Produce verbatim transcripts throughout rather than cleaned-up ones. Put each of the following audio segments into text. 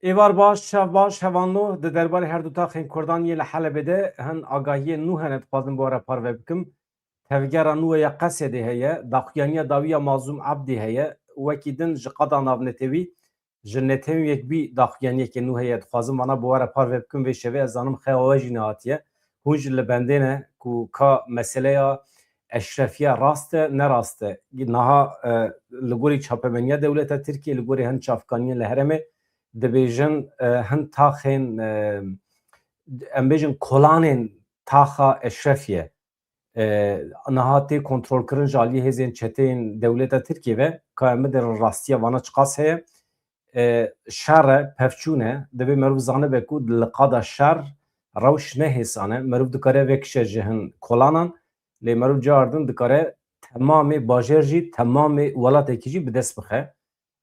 Êvar baş, şev baş, hevalno. Di derbarê her du taxên Kurdan yê li Helebê de hin agahiyên nû hene, dixwazim bi we re parve bikim. Tevgera nû ya Qesedê heye, daxuyaniya dawî ya Mazlûm Ebdî heye, wekî din ji qada navnetewî, ji Netewên Yekbûyî daxuyaniyekê nû heye. Dixwazim vana bi we re parve bikim vê şevê, ez zanim xewa we jî nehatiye. Hûn jî li bendê ne ku ka meseleya eşrefiya rast e, ne rast e. Niha, e, li gorî çapemeniya dewleta Tirkiyê, li gorî hin çavkaniyên li herêmê dibêjin, e, hin taxên, e, em bêjin kolanên taxa Eşrefiye, e, niha tê kontrolkirin ji aliyê hêzên çeteyên dewleta Tirkiyê ve. Ka em bidin rastiya vana çiqas heye. E, şer e, pevçûn e. Divê meriv zanibe ku li qada şer rewş ne hêsan e. Meriv dikare vekişe ji hin kolanan, lê meriv cardin dikare temamê bajêr jî, temamê welatekî jî bi dest bixe.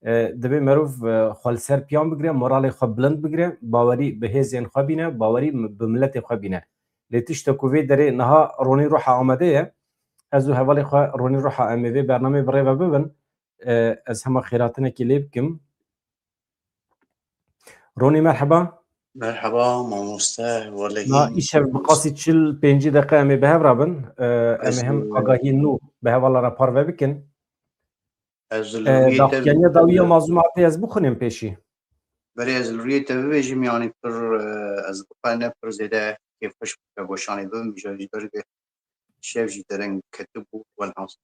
E, divê meriv, e, xwe li ser piyan bigire, moralê xwe bilind bigire, bawerî bi hêzên xwe bîne, bawerî mi-, bi miletê xwe bîne. Lê tişta ku vê derê niha Ronî Ruha amade ye, ez û hevalê xwe Ronî Ruha em ê vê bernameyê bi rê ve bibin. E, ez hema xêratinekê lê bikim. Ronî, merheba. Merheba, mamoste, welehî. Na, îşev bi qasî çil pêncî deqe em ê bi hev re bin. E, em ê Ez, him e, agahiyên nû bi hevala re parve bikin. Ez li E, rûyê te daxuyaniya dawî ya Mazlûm Abdî ez bixwînim pêşî. Berê ez li rûyê te bibêjim, yanî pir, e, ez bi xwe ne pir zêde kêfxweş vegoşanê bibim, ji, ji ber ku şev jî dereng ketibû, welhasil.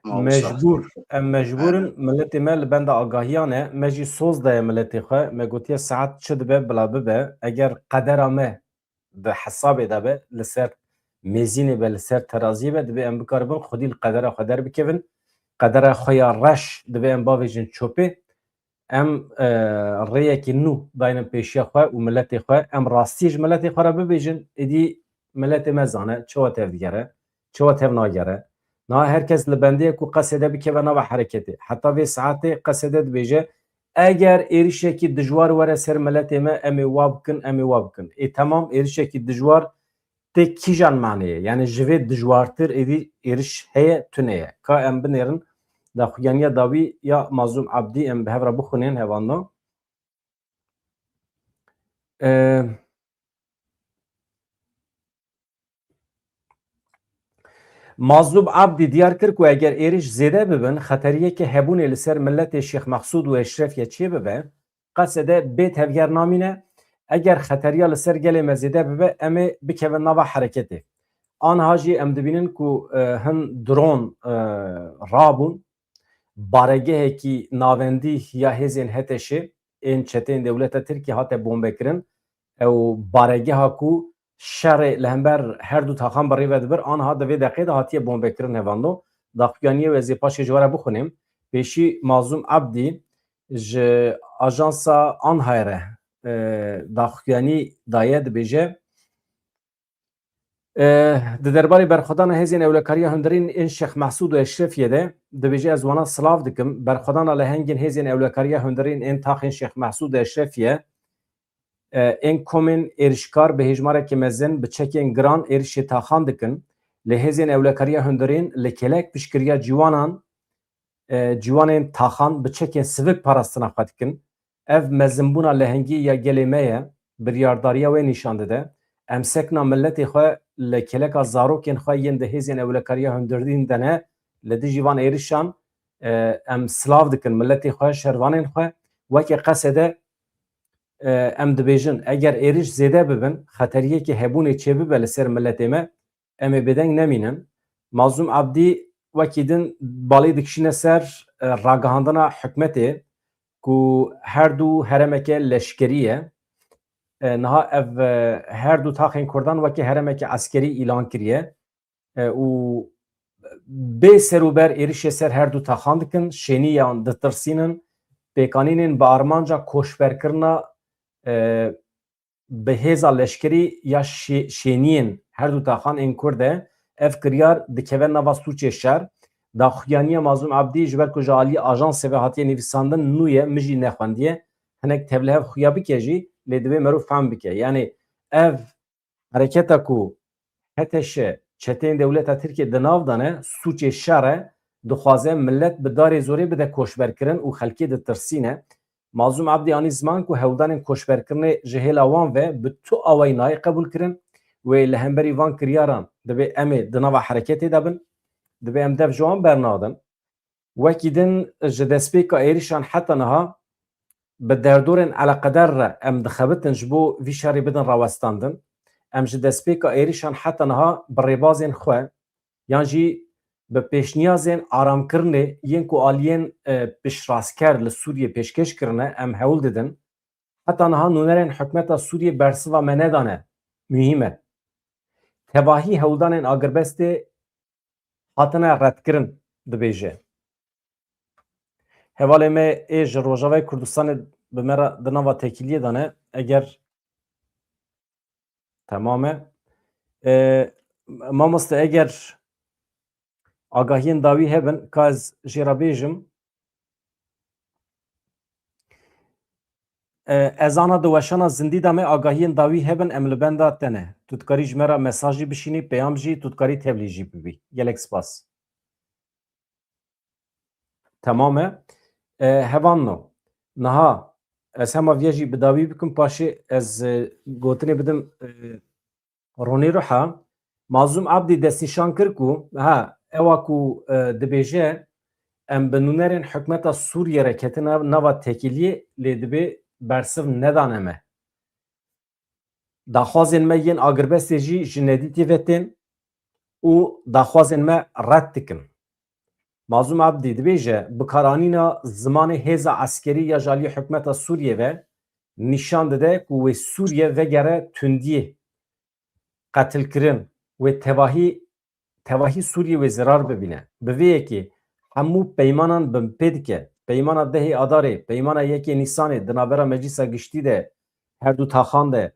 Ma wisa. Mecbûr, em mecbûr in, Evet. Miletê me li benda agahiyan e, me jî soz daye miletê xwe, me gotiye saet çi dibe bila bibe, eger qedera me di hesabê de be, li ser mêzînê be, li ser teraziyê be, divê em bikaribin xwedî li qedera xwe derbikevin. Qedera xwe ya reş divê em bavêjin çopê. Em, e, rêyekî nû daynin pêşiya xwe û miletê xwe. Em rastiyê ji miletê xwe re bibêjin, êdî miletê me zane çawa tevdigere, çawa tevnagere. Niha her kes li bendê ye ku Qesedê bikeve nava hereketê. Heta vê saetê Qesedê dibêje, eger êrişekî dijwar were ser miletê me, em ê wa bikin, em ê wa bikin. Ê temam, êrişekî dijwar tê kîjan maneyê? Yani ji vê dijwartir êdî êriş heye, tune ye? Ka em binêrin daxuyaniya dawî ya Mazlûm Abdî, em bi hev re bixwînin, hevalno. E, Mazlûm Abdî diyar kir ku eger êrîş zêde bibin, xeteriyeke hebûnê li ser miletê Şêx Mehsûd û Eşrefiye çêbibe, Qesedê bê tevger namîne. Eger xeteriya li ser gelê me zêde bibe, em ê bikevin nava hereketê. Anha jî em dibînin ku, e, hin dron, e, rabûn, baregehekî navendî ya hêzên HTŞ'ê, ên çeteyên dewleta Tirkiyê hate bombekirin. Ew baregeha ku şerê li hember her du taxan bi rê ve dibir, anha di vê deqê de hatiye bombekirin, hevando. Daxuyaniyê wê ez ê paşê ji we re bixwînim. Pêşî Mazlûm Abdî ji ajansa Anhayê re, e, daxuyanî daye, dibêje, E, di derbarê berxwedana hêzên ewlekariya hundirîn ên Şêx Mehsûd û Eşrefiyê de dibêje, ez wana silav dikim. Berxwedana lehengên hêzên ewlekariya hundirîn ên taxên Şêx Mehsûd û Eşrefiye, e, ên komên êrişkar bi hêjmarekî mezin bi çekên giran êrişê taxan dikin. Lê hêzên ewlekariya hundirîn li kêlek piştgiriya ciwanan, e, ciwanên taxan bi çekên sivik parastina xwe dikin. Ev mezinbûna lehengî ya gelê me ye, biryardariya wê nîşan dide. Em sekna miletê xwe li kêleka zarokên xwe yên di hêzên ewlekariya hundirîn de ne, li dijî van êrişan, e, em silav dikin miletê xwe, şervanên xwe. Weke Qesedê, e, em dibêjin, eger êriş zêde bibin, xeteriyekê hebûnê çêbibe li ser miletê me, em ê bêdeng nemînin. Mazlûm Abdî wekî din balê dikişîne ser, e, ragihandina hikûmetê ku her du herêmeke leşkerî ye. E, niha ev, e, her du taxên Kurdan weke herêmeke eskerî îlan kiriye. E, û bê serûber êrişê ser her du taxan dikin, şêniyan ditirsînin, pêkanînên bi armanca koçberkirina, e, bi hêza leşkerî ya şê-, şêniyên her du taxan ên Kurd e, ev kiryar dikeve nava sûcê şer. Daxuyaniya Mazlûm Abdî, ji ber ku ji alî ajansê ve hatiye nivîsandin, nû ye, min jî nexwendiye. Hinek tevlihev xuya bike jî, lê divê meriv fehm bike. Yanî ev hereketa ku HTŞ, çeteyên dewleta Tirkiyê di nav de ne, sûcê şer e, dixwaze milet bi darê zorê bide koçberkirin û xelkê ditirsîne. Mazlûm Ebdî anî ziman ku hewldanên koçberkirinê ji hêla wan ve bi tu awayî nayê qebûlkirin. Wê li hemberî van kiryaran dibê em ê di nava hereketê de bin. Dibê em dev ji wan bernadin. Wekî din ji destpêka êrişan heta niha bi derdorên eleqeder re em dixebitin ji bo vî şerî bidin rawestandin. Em ji destpêka êrişan heta niha bi rêbazên xwe yan jî bi pêşniyazên aramkirinê yên ku aliyên, e, piştrastker li Sûriyê pêşkêş kirine, em hewl didin. Heta niha nûnerên hikûmeta Sûriyê bersiva me nedane. Muhîm e. Tevahî hewldanên agirbestê hatine redkirin, dibêje. Hevalê me ê ji Rojavayê Kurdistanê bi me re di nava têkiliyê de ne. Eger Temam e. E, mamoste, eger agahiyên dawî hebin, ka ez jê re bêjim. E, ez ana di weşana zindî de me, agahiyên dawî hebin, em li benda te ne. Tu dikarî ji me re mesaj jî bişînî, peyam jî, tu dikarî tevlî jî bibî. Gelek spas. Temam e. E, hevanno. Niha ez hema viya jî bi dawî bikim, paşê ez, e, gotinê bidim, e, Ronî Ruha. Mazlûm Abdî destnîşan kir ku, ha, ewa ku, e, dibêje, em bi nûnerên hikûmeta Sûriyê re ketine nava têkiliyê, lê dibê bersiv nedane me. Daxwazên me yên agirbestê jî ji nedîtî ve tên û daxwazên me red dikin. Mazlûm Abdî dibêje, bikaranîna zimanê hêza eskerî ya ji aliyê hikûmeta Sûriyê ve nîşan dide ku wê Sûriye vegere tundiyê, qetilkirin, wê tevahî tevahî Sûriyê wê zerar bibîne. Bi vê yekê hemû peymanan binpê dike. Peymana dehê Adarê, peymana yekê Nîsanê di navbera Meclîsa Giştî de her du taxan de,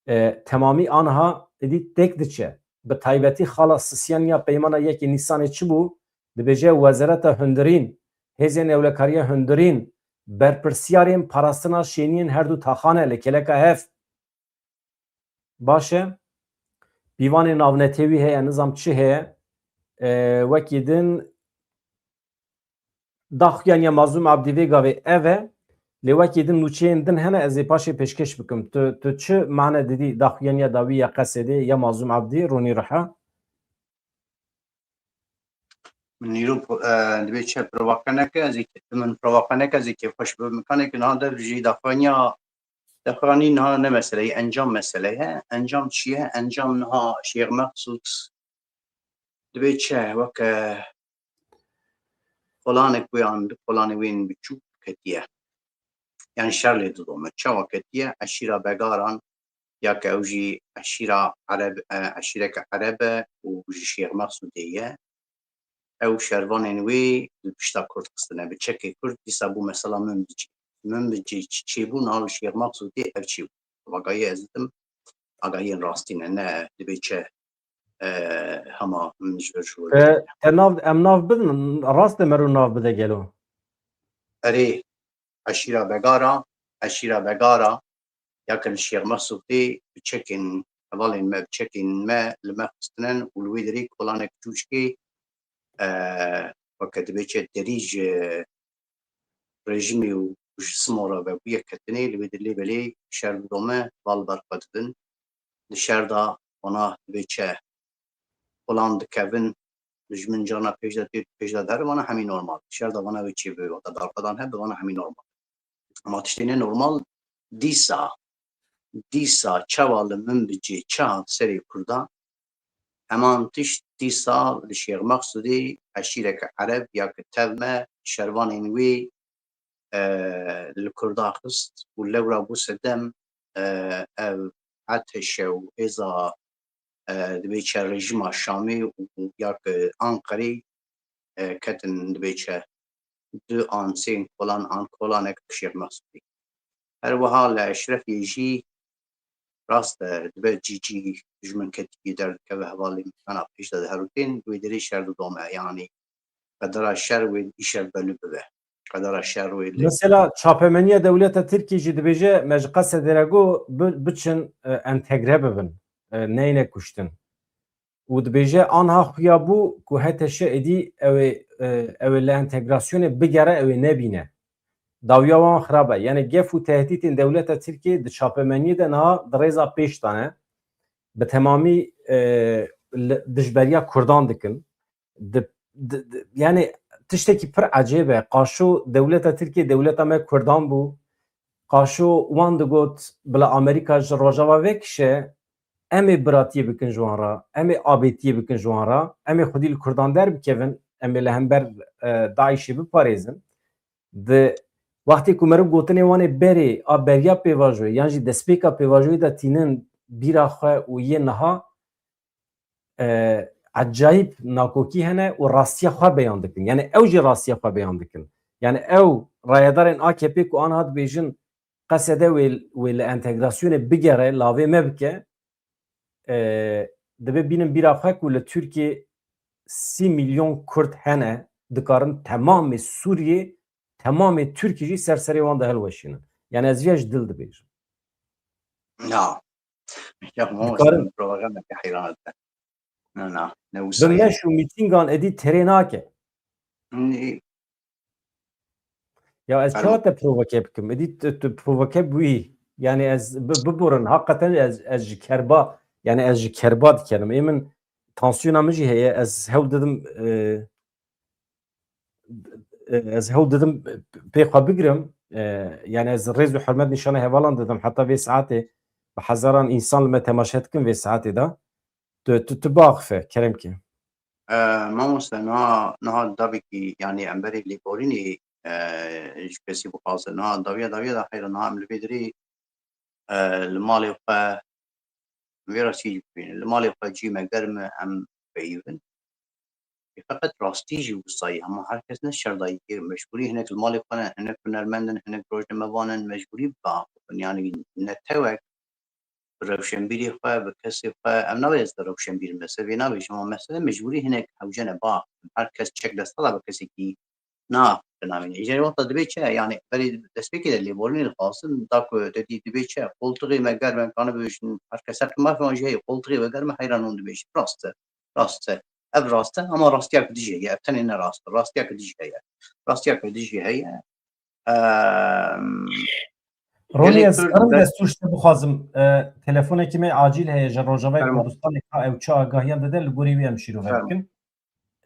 e, temamî aniha êdî têk diçe. Bi taybetî xala sisiyan ya peymana yekê Nîsanê çi bû? Dibêje Wezareta Hundirîn, Hêzên Ewlekariya Hundirîn, berpirsiyarên parastina şêniyên her du taxan e li kêleka hev. Baş e. Pîvanê navnetewî heye, nizam çi heye. E, wekî din daxuyaniya Mazlûm Abdî vê gavê ev e. Lê wekî din nûçeyên din hene, ez ê paşê pêşkêş bikim. Tu, tu çi mane didî daxuyaniya dawî ya Qesedê ya Mazlûm Abdî, Ronî Riha? Min nîro, e, dibê çi provoke neke, ez ê, min provoke neke, ez ê kêfxweş bibim. Kanê ki niha dev jî daxuyaniya Daxuyanî niha ne mesele ye, encam mesele ye. Encam çi ye? Encam niha Şêx Meqsûd dibê çi? Weke kolanek wê an, kolanê wên biçûk ketiye. Yanî şer lê didome. Çawa ketiye? Eşîra Begaran, ya ke ew jî eşîra Ereb, e, eşîreke Ereb e û ji Şêx Meqsûdê ye. Ew şervanên wê li pişta Kurd xistine. Bi çekê Kurd dîsa bû mesela Minbicê. Minbicê çi çêbû, niha li Şêx Meqsûdê ev çêbû. Agahiyê ez didim, agahiyên rastî ne, ne dibê çi, e, hema min ji vir ji wir E, te nav, em nav bidin, rast e mero nav bide gelo. Erê, eşîra Begara, eşîra Begara, ya ke li Şêx Meqsûdê bi çekên hevalên me, bi çekên me li me xistinin û li wê derê kolanek çûçkê, e, weke dibê çi derî ji rejîmê û ji sima re ve bûye ketinê, li wê derê belê şer didome, heval ber xwe didin. Di şer de wana dibê çi kolan dikevin, dijmin carna pêş de tê, pêş de der, vana hemî normal. Şer de vana wê çê bibe, wata darxwedan hebe, vana hemî normal. Ama tiştê ne normal, dîsa, dîsa çawa li Minbicê çi hat serê Kurda, heman tişt dîsa li Şêx Meqsûdê eşîreke Ereb ya ki tev me, şervanên wê, e, li Kurda xist û lewra bû sedem, e, ev Ateşe û hêza, e, dibê çi rejîma Şamê û, û ya ki Anqerê, e, ketin dibê çi du an sê kolan an kolanek Şêx Meqsûdê. Her wiha li Eşrefiyê jî rast e, dibe cî cî ji min ketikî derdikeve hevalên me, ana pêş de diherûtin, wê derê şer didome, yanî qedera şer wê îşev belû bibe. Qedera şer wê li Mesela çapemeniya dewleta Tirkiyê jî dibêje, me ji Qesedê re got, bi-, biçin, e, entegre bibin, e, neyne kuştin. Û dibêje, anha xuya bû ku H T Ş êdî ew ê, e, ew ê li entegrasyonê bigere, ew ê nebîne. Dawiya wan xirab e. Yani gef û tehdîtên dewleta Tirkiyê di çapemeniyê de niha di rêza pêş de ne. Bi temamî, e, li, dijberiya Kurdan dikin. Di, di, di, yani tiştekî pir ecêb e. Qaşo dewleta Tirkiyê dewleta me Kurdan bû. Qaşo wan digot, bila Amerîka ji Rojava vekişe, em ê biratiyê bikin ji wan re, em ê abêtiyê bikin ji wan re, em ê xwedî li Kurdan derbikevin, em ê li hember, e, DAIŞê biparêzin. Di wextê ku meriv gotinê wan ê berê a beriya pêvajoyê yan jî destpêka pêvajoyê de tînin bîra xwe û yê niha, e, ecayîb nakokî hene û rastiya xwe beyan dikin. Yani ew jî rastiya xwe beyan dikin. Yani ew rayedarên A K P ku aniha dibêjin qesede wê, wê li entegrasyonê bigere, lavê me bike, e, dibe bînin bîra xwe ku li Tirkiyê sî milyon Kurd hene, dikarin temamê Sûriyê, temamê Tirkî jî ser serê wan de hilweşînin. Yani ez viya ji dil dibêjim. Na. Ya mamoste, dikarin min program neke heyran dike. Na, na, ne wisa Bi ye. meş û mîtîngan êdî terê nake. Nî, Ya ez Alo. çawa te provoke bikim? Êdî tu, tu provoke bûyî. Yani ez bi, biborin. Hakikaten ez, ez ji kerba, yani ez ji kerba dikenim. Ê min tansiyona min jî heye. Ez hewl didim, e, e, ez hewl didim pê xwe bigirim. E, yani ez rêz û hurmet nîşana hevalan didim. Heta vê saetê bi hezaran însan li me temaşe dikin vê saetê de. Tu, tu, tu biaxife, kerem ke. E, mamoste, niha, niha davekî, yani em berê lêborînê, e, ji kesî bixwaze. Niha dawiya, dawiya da heyra, niha em li vê dirê, e, li malê xwe, em vê rastî jî bibînin. Li malê xwe cî me germ e, em peyivin. Ê, feqet rastî jî wisa ye, hema her kes ne şerdayî kê, mecbûrî hinek li malê xwe ne, hinek hunermend in, hinek rojnamevan in, mecbûrî biaxifin. Yani netewek bi rewşenbîrê xwe, bi kesê xwe, em nabê ez de rewşenbîr me, se vê nabêjim, ama mesele mecbûrî hinek hewce ne biaxifin. Her kes çek desta da bi kesekî naxifin navîne. Îcarê wexta dibê çi? Yani berê destpêkê de lêborînê dixwazin, da ku te dî dibê çi? Qoltixê me germ e, em kanibê bêjin, her kes heqê mafê wan jî heye, qoltixê we germ e, heyran hûn dibêjin. Rast e. Rast e. Ev rast e, ama rastiya ku dijî heye. Ev tenê ne rast e. Rastiya ku dijî heye. Rastiya ku dijî heye. Ehm, Ronî, gelê ez Kurd karim de- destû ji te bixwazim. E, telefonekî me acîl heye ji Rojavayê Fermo. Kurdistanê, ka ew çi agahiyan dide, li gorî wî em şîrove Fermo. bikin.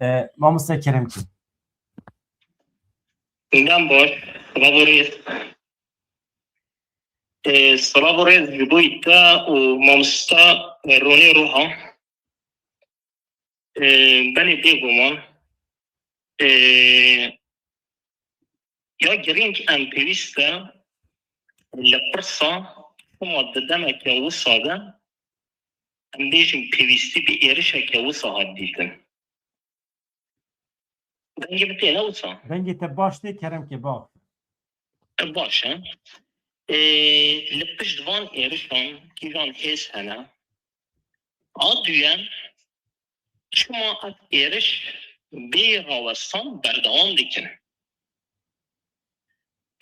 E, mamoste kerem kî. Dem baş, silav û rêz. Ê, silav û rêz ji bo te û mamosta Ronî Roha. Ê, belê bêguman. Ê, ya girîng em pêwîst e li pirsa çima di demeke wisa de em bêjin pêwîstî bi êrişeke wisa hat dîtin. Dengê min tê ne wisa? Dengê te baş tê, kerem ke bax. Baş e. Ê, li pişt van êrişan kîjan hêz hene? A duyem, çima ev êriş bê rawestan berdewam dikin?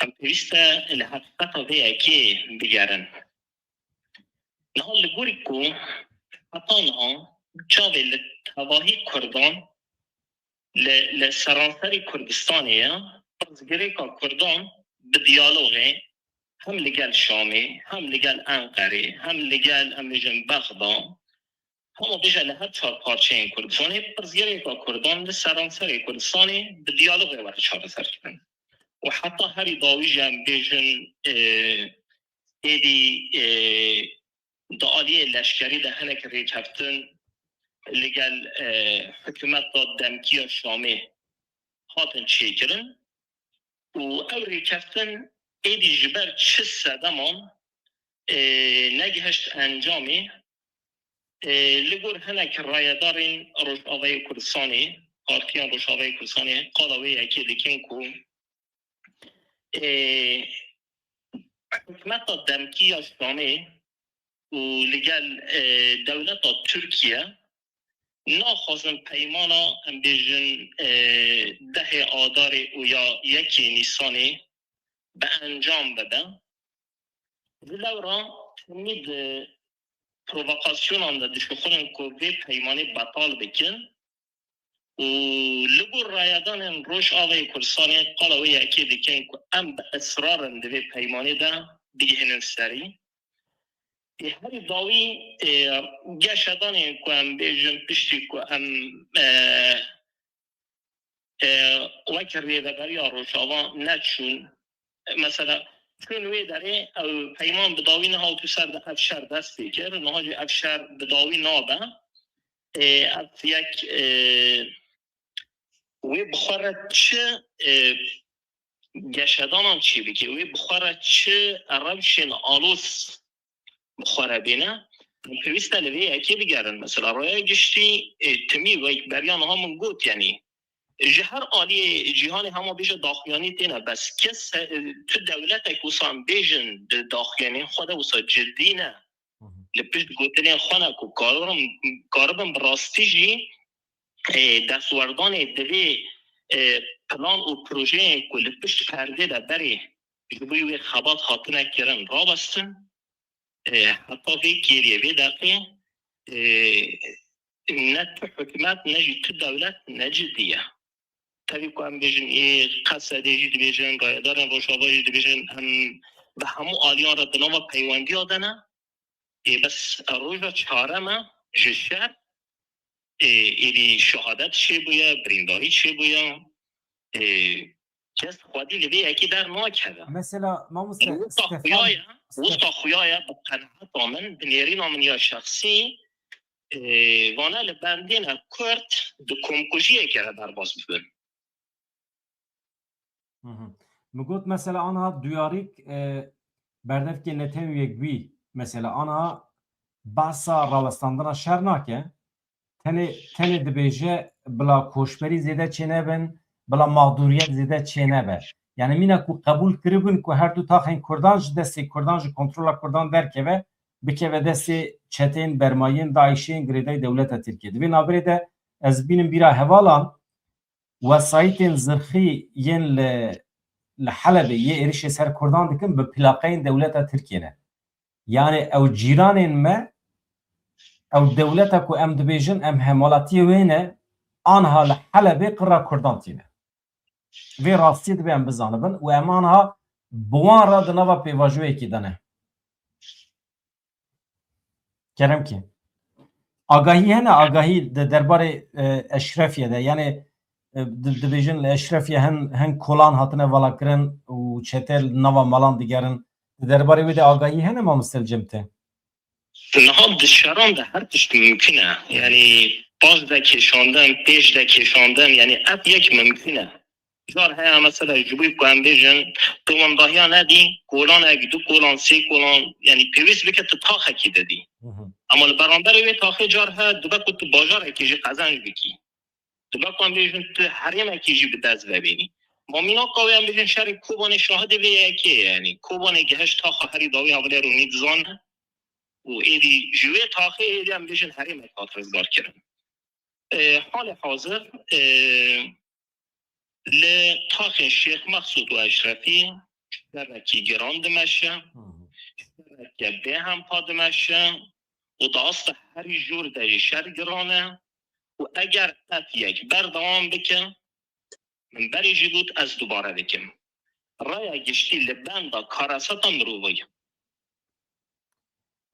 Em pêwîst e li heqîqeta vê yekê bigerin. Niha li gorî ku heta niha çavê li tevahî Kurdan li, li seranserê Kurdistanê ye, pirsgirêka Kurdan bi diyalogê hem li gel Şamê, hem li gel Enqerê, hem li gel, em bêjin, Bexda, hema bêje li her çar parçeyên Kurdistanê, pirsgirêka Kurdan li seranserê Kurdistanê bi diyalogê were çareserkirin. Û heta herî dawî jî em bêjin, e, êdî, e, di aliyê leşkerî de hinek rêkeftin li gel, e, hikûmeta demkî ya Şamê hatin çêkirin û ew rêkeftin êdî ji ber çi sedeman, e, negihişt encamê, e, li gor hinek rayedarên Rojavayê Kurdistanê, partiyan Rojavayê Kurdistanê qala wê yekê dikin ku, e, hikûmeta demkî ya Şamê û li gel, e, dewleta Tirkiye naxwazin peymana, em bêjin, e, dehê Adarê û ya yekê Nîsanê bi encam bibe. Ji lewra hemî di provokasyonan de dişuxulin ku vê peymanê betal bikin. û li gor rayedanên Rojavayê Kurdistanê qala wê yekê dikin ku em bi israr in di vê peymanê de bigihînin serî. Ê herî dawî, ê, geşedanên ku em bêjin piştî ku em, e, e, wek rêveberiya Rojava neçûn. Mesela çûn wê derê ew peyman bi dawî nehat û ser de ev şer dest pê kir. Niha jî ev şer bi dawî nabe. Ê, ev yek, e, wê bi xwe re çi, e, geşedanan çê bike, wê bi xwe re çi rewşên aloz bi xwe re bêne, pêwîst e li vê yekê bigerin. Mesela raya giştî, e, timî wek beriya niha min got, yanî ji her aliyê cîhanê hema bêje daxuyanî têne, bes kes, e, tu dewletek wisa em bêjin di daxuyaniyên xwe de wisa cidî ne. Li pişt gotinên xwe ne ku karibin, karibin bi rastî jî, e, destwerdanê divê, e, plan û projeyên ku li pişt perdê de berê ji bo wê xebat hatine kirin rawestin, e, heta vê kêliyê, vê deqê, e, ne tu hikûmet, ne jî tu dewlet ne cidî ye. Tevî ku em bêjin, ê Qesedê jî dibêjin, rayedarên Rojava jî dibêjin, em bi hemû aliyan re di nava peywendiya de ne. Ê bes roja çareme ji şer, ê, êdî şehadet çêbûye, birîndarî çêbûye. Ê, kes xwedî li vê yekê dernakeve. Mesela, mamoste, Wisa Stefan, xuya ye, Stef- wisa xuya ye, bi qenaeta min, bi nêrîna min ya şexsî, ê, vana li bendêne Kurd di komkujiyekê re derbas bibin. Hı hı. Min got, mesela, anha duyarîk, e, berdevkê netew yek bî, mesela, anha behsa rawestandina şer nake. Tenê, tenê dibêje bila koçberî zêde çênebin, bila mexdûriyet zêde çênebe. Yani mîna ku qebûl kiribin ku her du taxên Kurdan ji destê Kurdan, ji kontrola Kurdan derkeve, bikeve destê çeteyên bermayiyên DAIŞ'ê yên girêdayî dewleta Tirkiye. Di vê navberê de ez bînim bîra hevalan, wesayîtên zirxî yên li, li Helebê yê êrişê ser Kurdan dikin bi plaqeyên dewleta Tirkiye ne. Yani ew cîranên me, ew dewleta ku em dibêjin em hemwelatiyê wê ne, anha li Helebê qirra Kurdan tîne. Vê rastiyê dibe em bizanibin û em anha bi wan re di nava pêvajoyekî de ne. Kerem ki. Agahî hene, agahî di derbarê, e, Eşrefiye de. Yani, e, di-, dibêjin li Eşrefiye hin, hin kolan hatine valakirin û çete li nava malan digerin. Di derbarê wê de agahî hene, mamoste li cem te? Niha di şeran de her tişt mimkun e. Yani paş de kêşandin, pêş de kêşandin, yani ev yek mimkun e. Car heye mesela ji bo ku em bêjin, tu windahiya nedî, kolanek, du kolan, sê kolan, yani pêwîst bike tu taxekî didî. Hı hı. Ama li beramberê wê taxê car heye, dibe ku tu bajarekî jî qezenc bikî. Dibe ku em bêjin tu herêmekî jî bi dest ve bînî. Ma mînaka wê em bêjin şerê Kobanê şahidê vê yekê ye, yani Kobanê gihişt taxa herî dawî hevalê Rûnî dizane û êdî ji wê taxê êdî em bêjin herêmek hat rizgarkirin. E, halê hazir, e, li taxên Şêx Mexsûd û Eşrefî şerekî giran dimeşe, Hı hı. şereke bêhempa dimeşe û di asta herî jor de jî şer giran e û eger ev yek berdewam bike, min berê jî got, ez dubare dikim. Raya giştî li benda karesata mirovî ye.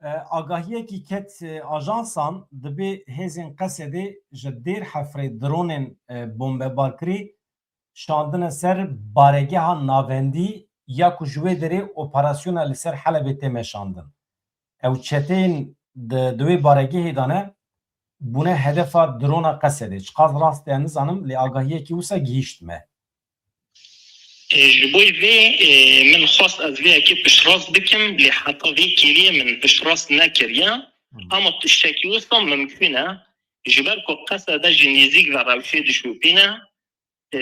E, agahiyekî ket, e, ajansan, dibê hêzên Qesedê ji Dêr Hefrê dronên, e, bombebarkirî şandine ser baregeha navendî ya ku ji wê derê operasyona li ser Helebê tê meşandin. Ew çeteyên di, di wê baregehê de ne, bûne hedefa drona Qesedê. Çiqas rast e nizanim, lê agahiyekî wisa gihîşt me. E, ji bo vê, e, min xwest ez vê yekê piştrast bikim, lê heta vê kêliyê min piştrast nekiriye. Hı. Ama tiştekî wisa mimkun e. Ji ber ku Qesede ji nêzîk ve rewşê dişopîne, e,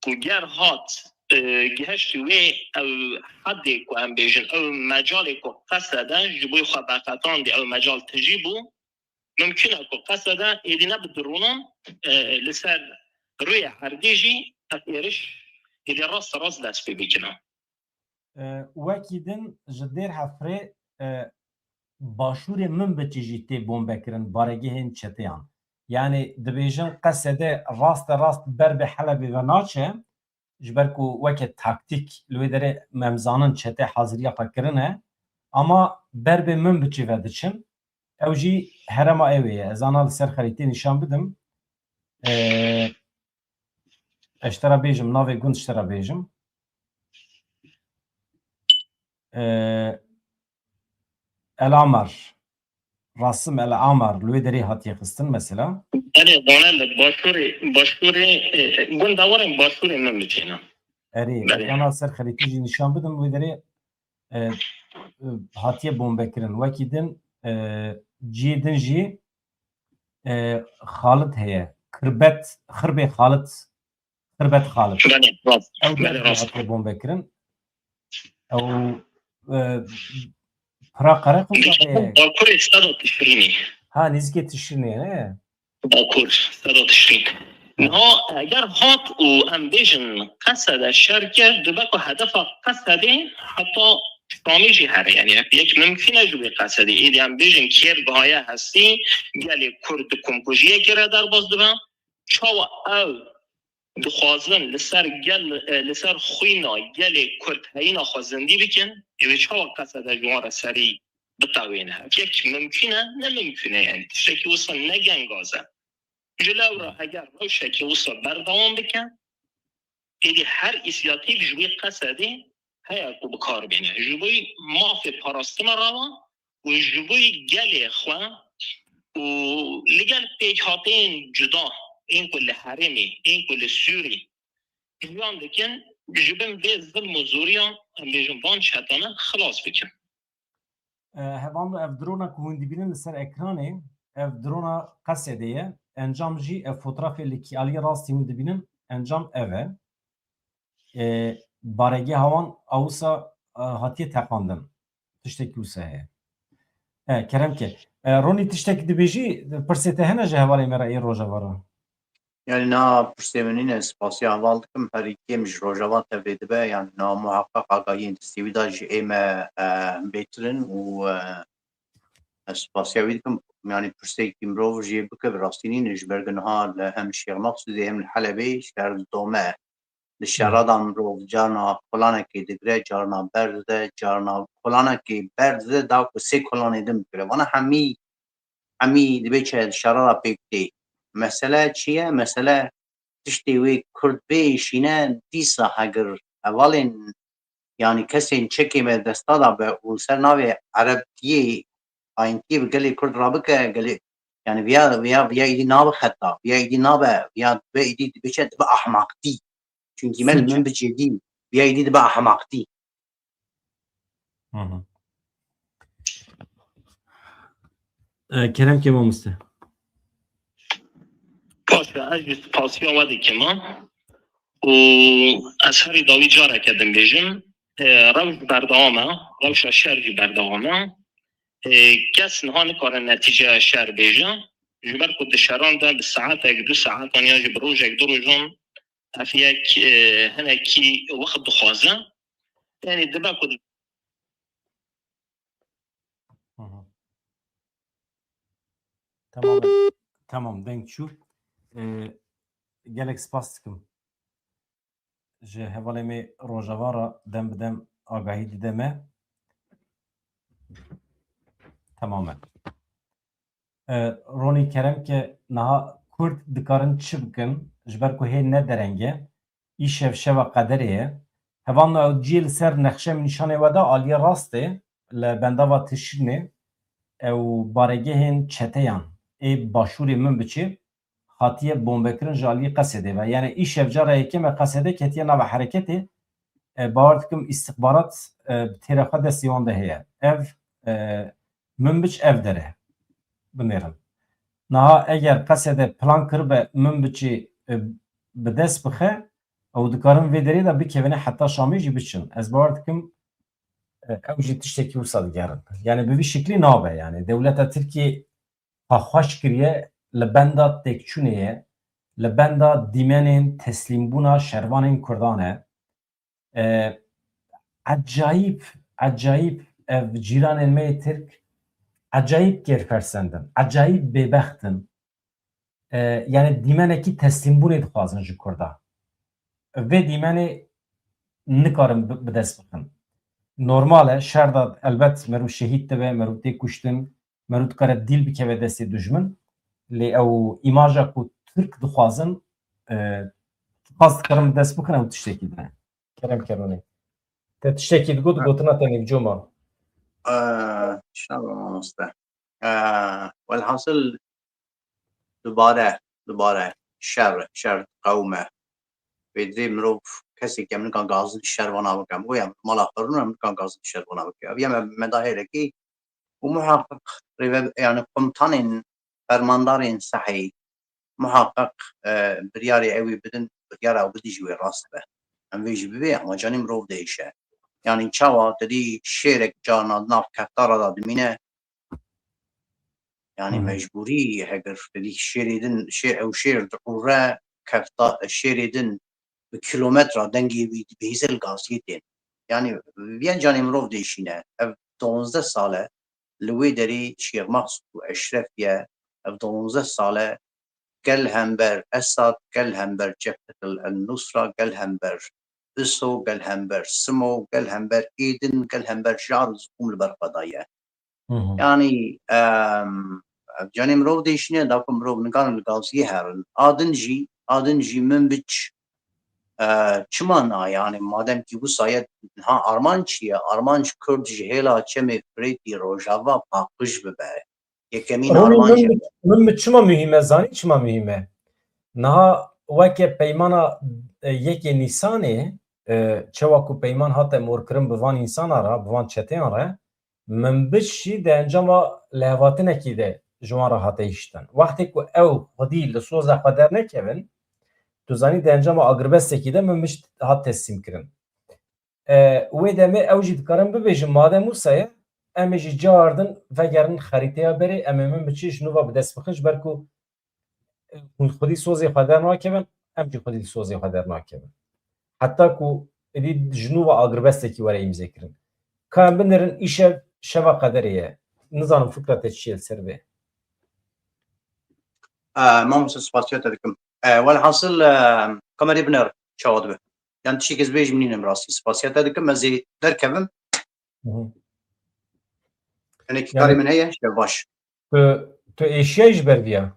ku ger hat, e, gihişt wê ew hedê ku em bêjin, ew mecalê ku Qesede ji bo xwe veqetandî, ew mecal tijî bû, mimkun e ku Qesede êdî ne bi dronan, e, li ser rûyê erdê jî ev êriş êdî rast rast dest pê bikine. E, wekî din ji Dêr Hefrê, e, başûrê Minbiçî jî tê bombekirin baregehên çeteyan. Yanî dibêjin Qesede raste rast ber bi Helebê ve naçe, ji ber ku weke taktîk li wê derê em zanin çete haziriya xwe kirine, ama ber bi Minbiçê ve diçin. Ew jî herema ew ê ye. Ez ana li ser xerîtê nîşan bidim. Ee, ez ji te re bêjim, navê gund ji te re bêjim. Ee, El Amar. Rasim El Amar li wê derê hatiye xistin mesela. Belê, zanen li başûrê, başûrê, e, gunda warên başûrê Minbiçê ne. Erê, Belê. Ana ser xerîtî jî nîşan bidim wê derê, e, e, hatiye bombekirin. Wekî din, e, ciyê din jî, e, Xalit heye. Kirbet, Xirbê Xalit, Xirbet Xalit. Belê, rast. Ew Belê, derê rast. Hatiye bombekirin. Ew, e, pira Qereqoka heye. Bakurê Seda Tişrînê. Ha, nêzîkê Tişrînê, ne? Bakur, Seda Tişrîn. Niha eger hat û em bêjin Qesede şer kir, dibe ku hedefa Qesedê heta Şamê jî here. Yanî yek mimkun e ji wê Qesedê. Êdî em bêjin kêr gihaye hestî, gelê Kurd di komkujiyekê re derbas dibe. Çawa ew dixwazin li ser gel, e, li ser xwîna gelê Kurd heyîna xwe zindî bikin, ê wê çawa Qesede ji wan re serî bitewêne? Ev yek mimkun e? Ne mimkun e, yanî tiştekî wisa ne gengaz e. Ji lew re eger rewşeke wisa berdewam bike, êdî her îsiyatîf ji wê Qesedê heye ku bi kar bêne. Ji bo mafê parastina rawa û ji bo gelê xwe û li gel pêkhateyên cuda, ên ku li herêmê, ên ku li Sûrî jiyan dikin, ji bin vê zilm û zoriya, em bêjin, van çetane xilas bikin. E, hevalno, ev drona ku hûn dibînin li ser ekranê, ev drona Qesedê ye. Encam jî ev fotoğrafê li kî aliyê rastî hûn dibînin, encam ev e. E, baregê hewan awisa, e, hatiye teqandin. Tiştekî wisa heye. E, kerem ke. E, Ronî, tiştekî dibêjî, pirsê te hene ji hevalê me re ê Rojava re? Yani na pirsê min nîne, spasiya heval dikim, herî kêm ji Rojava tevlê dibe, yani na muhaqqaq agahiyên destê wî de ji ê me, e, bêtir in û, e, ez spasiya wî dikim. Yani pirsekî mirov jê bike, bi rastî nîne, ji ber ku niha li hem Şêx Meqsûdê hem li Helebê şer didome. Li şera de mirov carna kolanekê digire, carna berdide, carna kolanekê berdide, da ku sê kolanê din bigire. Vana hemî, hemî dibê çi di şera de pêk tê. Mesele çi ye? Mesele tiştê wê Kurd bêşîne, dîsa hegir hevalên, yanî kesên çekê me desta de be û ser navê Erebtiyê, ayîntiyê bi gelê Kurd rabike, gelê, yanî viya, viya, viya êdî nabe xeta, viya êdî nabe, viya dibe êdî dibe çi, dibe ahmaqtî. Çunkî me li Suç. Min bicêdî, viya êdî dibe ahmaqtî. Hı hı. E, kerem ke mamoste. Baş e, ez jî spasiya we dikim, ha. Û ez herî dawî careke din bêjim, e, rewş berdewam e, rewşa şer jî berdewam e. E, kes niha nikare netîceya şer bêje, ji ber ku di şeran de bi saetek, du saetan yan jî bi rojek, du rojan, ev yek, e, hinekî wext dixwaze. Yanî dibe ku Hı hı. Tamam, tamam, deng çû. E, gelek spas dikim. Ji hevalê me Rojava re dem bi dem agahî dide me. Tamam e. E, Ronî, kerem ke, niha Kurd dikarin çi bikin? Ji ber ku hê ne dereng e, îşev şeva qederê ye. Hevalno, ew ciyê li ser nexşe min nîşanê we da, aliyê rastê, li bendava Tişrînê, ew baregehên çeteyan ê başûrê Minbiçê hatiye bombekirin ji aliyê Qesedê ve. Yani îşev cara yekê me Qesede ketiye nava hereketê. E, bawer dikim îstixbarat, e, bi têra xwe destê wan de heye. Ev, e, Minbiç ev der e. Binêrin. Niha eger Qesede plan kiribe Minbiçê, e, bi dest bixe, ew dikarin vê derê de bikevine heta Şamê jî biçin. Ez bawer dikim, e, ew jî tiştekî wisa digerin. Yani bi vî şiklî nabe. Yani dewleta Tirkiyê xwe xweş kiriye, li benda têkçûnê ye, li benda dîmenên teslîmbûna şervanên Kurdan e. E, ecayîb, ecayîb ev cîranên me yê Tirk ecayîb kêrfersend in, ecayîb bêbext in. e, yani dîmenekî teslîmbûnê dixwazin ji Kurda. Vê dîmenê nikarin bi, bi dest bixin. Normal e, şer de elbet merû şehîd dibe, merû tê kuştin, merû dikare dîl bikeve destê dujmin. Lê ew îmaja ku Tirk dixwazin, e, qas dikarin bi dest bixin, ew tiştekî din e. Kerem Keronî. Te tiştekî digot, gotina te nîvco ma. Ee, şaba mamoste. Ee, welhasil dubare, dubare şer, şer qewme. Vê dirê mirov kesê ke min kan gazî şer vana bikem. O ya mala xwe rûna min kan gazî şer vana bikem. Ev ya me, me da hêrekî û muhaqiq rêve, yani komutanên, fermandarên sehî muhaqiq, e, biryarê ew ê bidin, biryara ew bidî jî wê rast be. Em vê jî bibê, ama canê mirov diêşe. Yani çawa te dî şêrek carna di nav keftara da dimîne, yani Hı hı. mecbûrî, heger te dî şêrê din, şê-, ew şêr diqûre, kefta, şêrê din bi kilometra dengê wî dibihîze li gaziyê tên. Yani viya canê mirov diêşîne. Ev donzdeh sal e li wê derê Şêx Mexsûd û Eşref ye. Ev donzdeh sal e gel hember Esad, gel hember Cebhetel El Nusra, gel hember ISO, gel hember SMO, gel hember êdin, gel hember jar û ziqûm li ber xwe daye. Hı hı. Yani, em, ev canê mirov diêşîne, da ku mirov nikarin li gaziyê herin. A din jî, a din jî min biç, e, çima na, yani madem ki wisa ye, ha, armanc çi ye? Armanc Kurd ji hêla Çemê Firêtî Rojava paqij bibe. Yekemîn Ronî, armanc min e. bi, min bi çima muhîm e? Zanî çima muhîm e? Niha weke peymana, e, yekê Nîsanê, e, çawa ku peyman hate morkirin bi van însana re, bi van çeteyan re, min biç jî di encama lihevhatinekî de ji wan re hate hiştin. Wextê ku ew xwedî li soza xwe dernekevin, tu zanî di encama agirbestekî de min biç hat teslîm kirin. E, wê demê ew jî dikarin bibêjin, madem wisa ye, em ê jî caardin vegerin xerîteya berê, em ê min biçî ji nû ve bi dest bixin, ji ber ku, e, hûn xwedî sozê xwe dernakevin, em jî xwedî sozê xwe dernakevin. Heta ku êdî ji nû ve agirbestekî were îmzê kirin. Ka em binêrin, îşev şeva qederê ye. Nizanim fikra te çi ye li ser vê? E, mamoste, spasiya te dikim. E, welhasil, e, kamerê binêr çawa dibe. Yan tiştek ez bêjim nînim rastî. Spasiya te dikim, ez ê derkevim. Hı hı. Hinekî Yani karê min heye, şev baş. Tu, tu êşiyayî ji ber vî ya?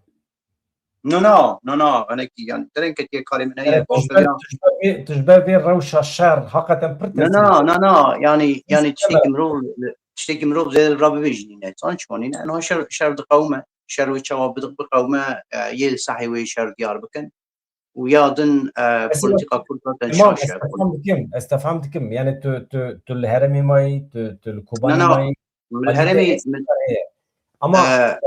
No, no, no, no, hinekî, yani, dereng ketiye karê min heye, Yani, tu ji ber, tu ji ber vê, tu ji ber vê rewşa şer, hakikaten pir No, tesîr no, no, no, yani, yani, tiştekî mirov, tiştekî mirov zêde li ra bibêjî nîne. Zan çima nîne? Niha şer, şer diqewime, şer wê çawa biqewime, e, yê li sehê wê şer diyar bikin. û ya din, e, Mesela, polîtîka Kurd zaten tamam, şaş e. Ez tefam dikim, ez tefam dikim. Yani tu, tu, tu li herêmê mayî, tu, tu li Kobanê mayî. Li herêmê, heye. Ama, e, e,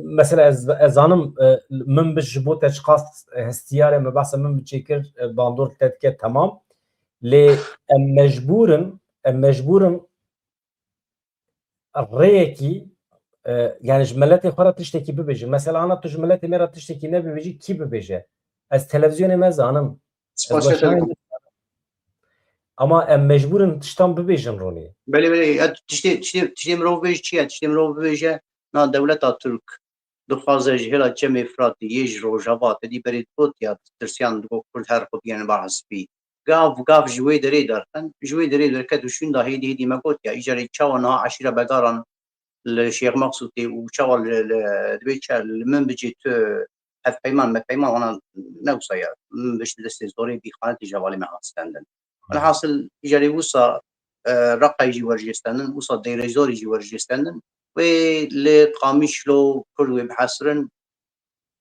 mesela ez, ez zanim, e, min bi ji bo te çiqas, e, hestiyar e, me behsa min bi çêkir, e, bandor te dike, temam. Lê em mecbûr in, em mecbûr in rêyekî, e, yani ji miletê xwe re tiştekî bibêjin. Mesela ana tu ji miletê me re tiştekî nebibêjî, kî bibêje? Ez televîzyonê me zanim. Ez Spasiya te weşanê dikim. Me zanim. Ama em mecbûr in tiştan bibêjin Ronî. Belê, belê. Ya tiştê, tiştê, tiştê mirov bêje çi ye? Tiştê mirov bibêje, na dewleta Tirk dixwaze ji hêla Çemê Firatê yê ji Rojava te dî berê digot ya tirsiyan digot Kurd her xwe bigihînin bar hespî. Gav, gav ji wê derê derxin, ji wê derê derket û şûnda hêdî hêdî me got ya îcarê çawa niha eşîra Begaran li Şêx Mexsûdê û çawa li, li, dibê çi li min bicê tu hevpeyman, mevpeyman wana ne wisa ya. Min biş li destê zorê bî xanetê ji hevalê me hat stendin. Welhasil, îcarê wisa, e, Reqayê jî werjê stendin, wisa Deyrê Zorê jî werjê stendin. Wê li Qamişlo Kurd wê bihesirin,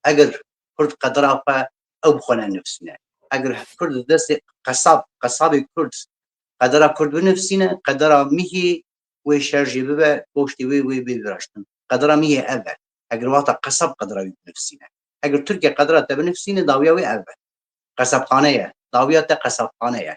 eger Kurd qedera xwe ew bi xwe nenivîsîne. Eger Kurd destê qesab, qesabê Kurd qedera Kurd binivîsîne, qedera mihê wê şer jê bibe, goştê wê, wê bê viraştin. Qedera mihê ev e. Eger wata qesab qedera wî binivîsîne. Eger Tirkiye qedera te binivîsîne, dawiya wê ev e. Qesabxane ye. Dawiya te qesabxane ye.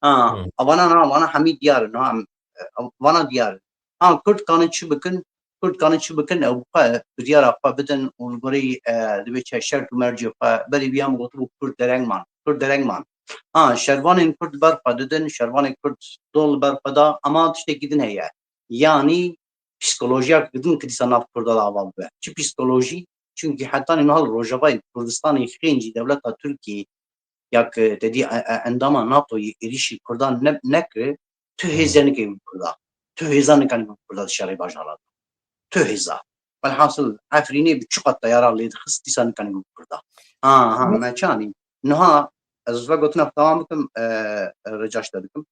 Ha, Hmm. Vana na, vana hemî diyar in, ha, em, e, vana diyar in. Ha, Kurd kanin çi bikin? Kurd kanin çi bikin? Ew bi xwe biryara xwe bidin û li gorî, e, dibê çi şert û mercê xwe berî viya min gotibû Kurd dereng man. Kurd dereng man. Ha, şervanên Kurd ber xwe didin, şervanên Kurd dol li ber xwe da, ama tiştekî din heye. Yanî psîkolojiya din ki dîsa nav Kurda de ava bibe. Çi psîkolojî? Çunkî hetanî niha li Rojavayê Kurdistanê xêncî dewleta Tirkiyê ya ku te dî e-, e-, endama NATOyê êrîşî Kurdan ne-, nekir, tu hêzê nikevî bi Kurda. Tu hêza nikanî bi Kurda di şerê bajara de. Tu hêza. Welhasil Efrînê bi çiqas teyara lê dixist, dîsa nikanî bi Kurda. Ha, ha, me çanî. Niha ez ve gotina xwe dewam bikim, e, e, rica ji te dikim.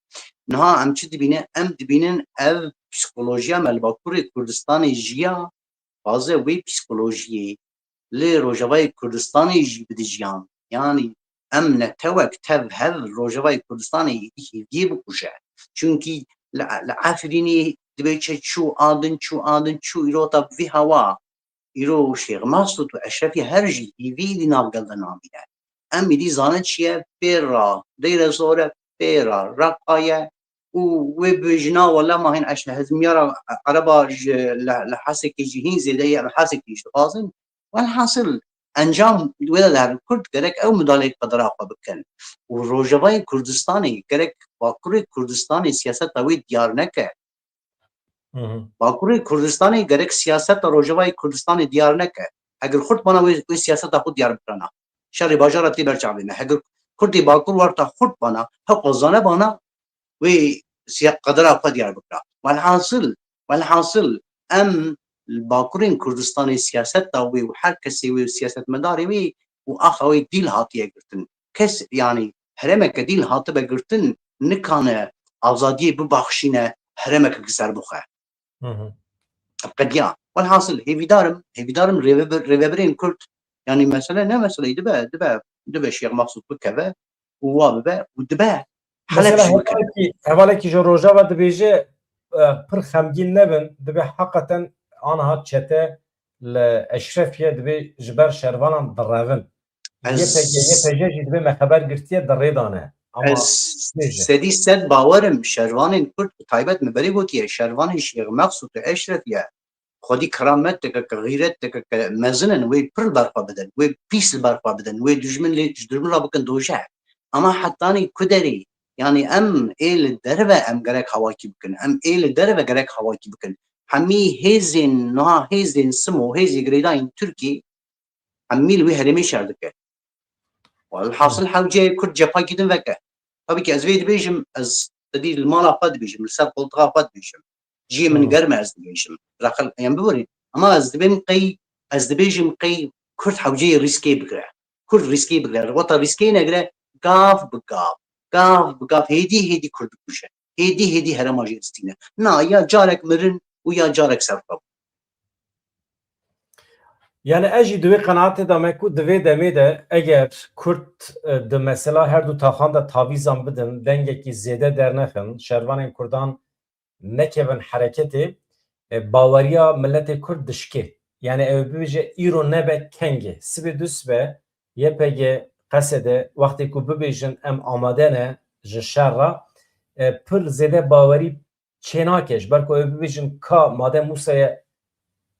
Niha em çi dibîne? Em dibînin ev psîkolojiya me li Bakurê Kurdistanê jiya, taze wê psîkolojiyê li Rojavayê Kurdistanê jî bidijiyan. Yanî em netewek tev hev Rojavayê Kurdistanê êdî hêviyê bikuje. Çunkî li, li Efrînê dibê çi çû, a din çû, a din çû, îro ta bi vî hewa, îro Şêx Mesûd û Eşrefî her jî hêvî êdî nav gel de namîne. Em êdî zane çi ye, pê ra Dêre Zor e, pê ra Reqa ye û wê bibêjina wele ma hîn eşe hizmiyara ereba ji li, li Hesekê jî hîn zêde ye, li Hesekê jî dixwazin. Welhasil encam wê de dihere Kurd gerek ew midalê qedera xwe bikin û Rojavayê Kurdistanê gerek Bakurê Kurdistanê siyaseta wê diyar neke. Hı hı. Bakurê Kurdistanê gerek siyaseta Rojavayê Kurdistanê diyar neke. Eger xurt bana wê, wê siyaseta xwe diyar bikirana. Şerê bajara tê ber çavê me. Eger Kurdê Bakur warta xurt bana, heqo zane bana, wê siya-, qedera xwe diyar bikira. Welhasil, welhasil em li Bakurên Kurdistanê siyaseta wê û her kesê wê û siyasetmedarê wê û axa wê dîl hatiye girtin. Kes, yanî herêmeke dîl hatibe girtin, nikane azadiyê bibaxşîne herêmeke ki ser bixwe. Hı hı. Qediya. Welhasil, hêvîdar im, hêvîdar im rêvebir-, rêvebirên Kurd, yanî mesele ne meseleyê dibe, dibe, dibe Şêx Mexsûd bikeve û wa bibe û dibe Heleb Mesela jî bikeve. Hevalekî, hevalekî ji Rojava dibêje, e, pir xemgîn nebin, dibe heqeten aniha çete li Eşrefiye dibe ji ber şervanan direvin. Ez Y P G, Y P G jî dibe me xeber girtiye di rê de ne. Ama ez bêje. Sedî sed bawer im şervanên Kurd, bi taybet min berê gotiye, şervanên Şêx Mexsûd û Eşrefiye xwedî kerameteke, ke xîreteke, ke mezin in, wê pir li ber xwe bidin, wê pîs li ber xwe bidin, wê dijmin lê, ji dijmin re bikin dojeh. Ama hetanî ku derê, yanî em ê li derve em gerek hawakî bikin, em ê li derve gerek hawakî bikin. Hemî hêzên, niha hêzên simo, hêzê girêdayîn Tirkî, hemî li wê herêmê şer dike. Welhasil hewceyê Kurd cepakî din veke. Tabii ki ez vê dibêjim, ez tedî li mala xwe dibêjim, li ser qoltixa xwe dibêjim. Cihê min Hmm. germ e, ez dibêjim. Reqil em biborîn. Ama ez dibêm qey, ez dibêjim qey Kurd hewceyê rîskê bigire. Kurd rîskê bigire. Weta rîskê negire, gav bi gav, gav bi gav, hêdî hêdî Kurd dikuje. Hêdî hêdî herêma jê distîne. Na, ya carek mirin û ya carek serxwe bû. Yani ez jî di wê qenaatê de me ku di vê demê de eger Kurd, e, di mesela her du taxan de tavîzan bidin, dengekî zêde dernexin, şervanên Kurdan nekevin hereketê, e, baweriya miletê Kurd dişkê. Yani ew bibêje îro nebe kengê. Sibê du sibe Y P G, Qesede, wextê ku bibêjin em amade ne ji şer re, e, pir zêde bawerî çênake, ji ber ku ew bibêjin ka Made Mûsayê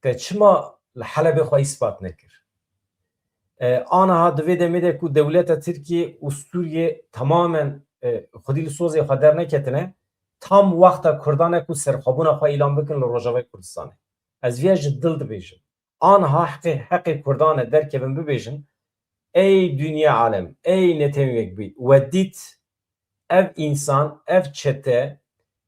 te çima li Helebê xwe îspat nekir? E, aniha di vê demê de ku dewleta Tirkiye û Sûriye tamamen, e, xwedî li sozê xwe derneketine, tam wexta Kurdan e ku serxwebûna xwe îlan bikin li Rojavayê Kurdistanê. Ez viya ji dil dibêjim. Aniha heqê, heqê Kurdan e derkevin bibêjin, ey dinya alem, ey Netewên Yekbûyî, we dît ev însan, ev çete,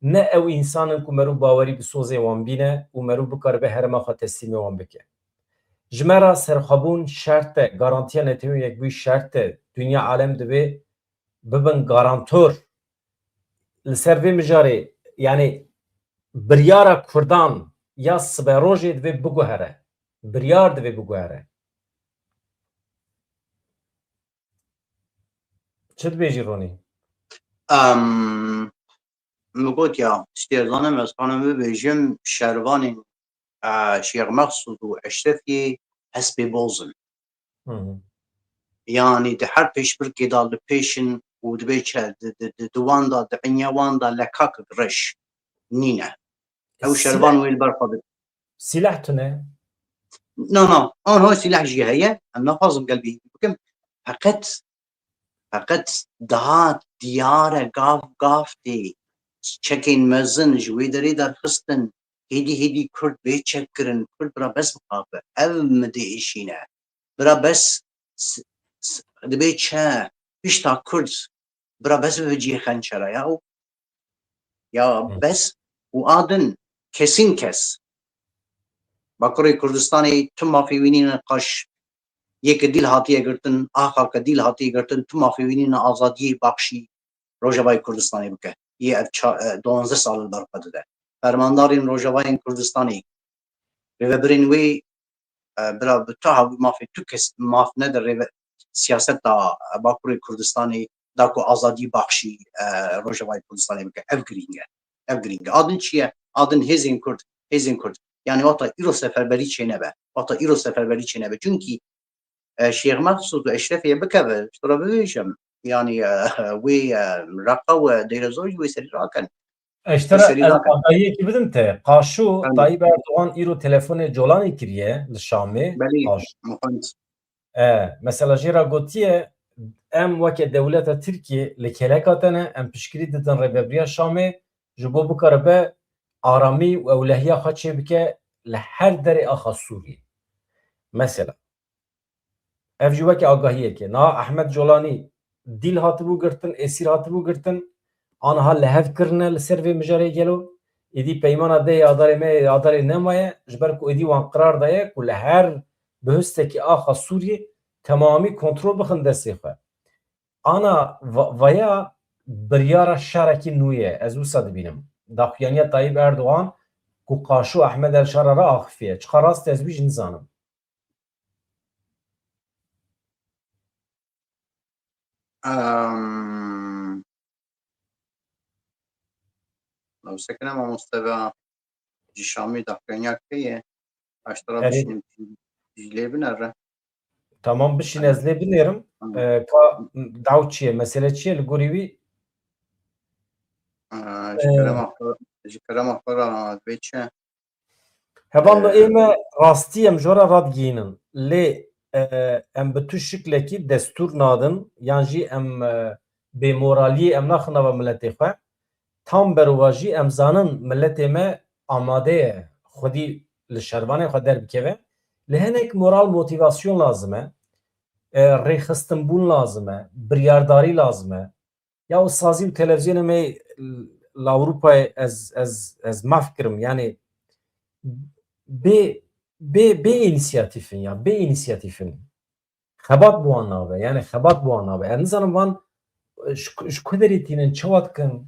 ne ew însan in ku merû bawerî bi sozê wan bîne û merû bikaribe herêma xwe teslîmê wan bike. Ji me re serxwebûn şert e, garantiya Netewên Yekbûyî şert e, dinya alem divê bibin garantor. Li ser vê mijarê, yani biryara Kurdan ya siberojê divê biguhere. Biryar divê biguhere. Çi dibêjî Ronî? Em, min got ya, tiştê ez zanim, ez kanim bibêjim, şervanên, e, Şêx Mexsûd û Eşrefiyê hespê boz in. Hı hı. Yanî di her pêşbirkê de li pêş in û dibê çi, di, di, di, di wan de, di inya wan de lekakek reş nîne. Ew Sîleh, şervan wê li ber xwe bidin. Sîleh tune? Na, na, anha sîleh jî heye. Em naxwazim gel bêhîvî bikim. Feqet, feqet daha diyar e, gav, gav tê çekên mezin ji wê derê derxistin. hêdî hêdî Kurd bê çekkirin, Kurd bira bes bixafe. Ev mi dê êşîne. Bira bes s-, s-, dibê çi pişta Kurd bira bes bibe cihê xençera ya û ya Hı. bes û a din kesîn kes. Bakurê Kurdistanê tu mafê wî nîne qaş yê ke dîl hatiye girtin, axa ke dîl hatiye girtin, tu mafê wî nîne azadiyê baxşî Rojavayê Kurdistanê bike. Yê ev ça-, e, duwazdeh sal li ber xwe dide. Fermandarên Rojavayên Kurdistanê, rêvebirên wê, e, bira bi tu hawî mafê tu kes maf nede rêve siyaseta, e, Bakurê Kurdistanê da ku azadî baxşî, e, Rojavayê Kurdistanê bike. Ev girîng e. Ev girîng e. A din çi ye? A din hêzên Kurd, hêzên Kurd. Yani wata îro seferberî çênebe. Wata îro seferberî çênebe. Çunkî e, Şêx Mexsûd û Eşrefê bikeve, ji te re bibêjim. Yanî, e, wê, e, Reqa û Deyrezor jî wê serî rakin. Ez ji te Wê re serî ez rakin. agahiyekî bidim te. Qaşo Em. Tayyip Erdogan îro telefonê Colanî kiriye li Şamê. Belê, Qaşo. Muhend. E, mesela jê re gotiye, em weke dewleta Tirkiyê li keleka te ne, em piştgirî didin rêvebiriya Şamê, ji bo bikaribe aramî û ewlehiya xwe çêbike li her derê axa Sûriyê. Mesela. Ev jî weke agahiyek e. Niha Ehmed Colanî dîl hatibû girtin, êsîr hatibû girtin, aniha li hev kirine li ser vê mijarê gelo. Êdî peymana dehê Adarê me yê Adarê nemaye, ji ber ku êdî wan qirar daye ku li her bihustekî axa Sûriyê temamî kontrol bixin destê xwe. Ana va-, vaya biryara şerekî nû ye, ez wisa dibînim. Daxuyaniya Tayyip Erdogan ku Qaşo Ehmed El Şara re axifiye. Çiqa rast e ez wî jî nizanim. Em, Navsekine mamoste ve ji Şamî daxuyaniya kê ye? Aştira Erê. bişînim jî lê binere. Tamam, bişîn, ez lê binêrim. Tamam. E, ka daw çi ye? Mesele çi ye li gorî wî? Ee, ji Ee. kerema xwe, ji kerema xwe re divê çi? Hevalno, Ee. ê me rastî em ji we re radigihînin. Lê, e, em bi tu şiklekî destûr nadin, yan jî em, e, bêmoraliyê em naxin nava miletê xwe. Tam berwajî em zanin miletê me amade ye xwedî li şervanê xwe derbikeve. Li hinek moral, motîvasyon lazim e. E, rêxistinbûn lazim e. Biryardarî lazim e. Ya o sazî û televîzyonê me li Ewropayê ez, ez, ez maf kirim. Yani bê, bê, bê înisiyatîf in ya, bê înisiyatîf in. Xebat bi wan nabe, yani xebat bi wan nabe. Ez nizanim van ji, ji ku derê tînin, çawa dikin?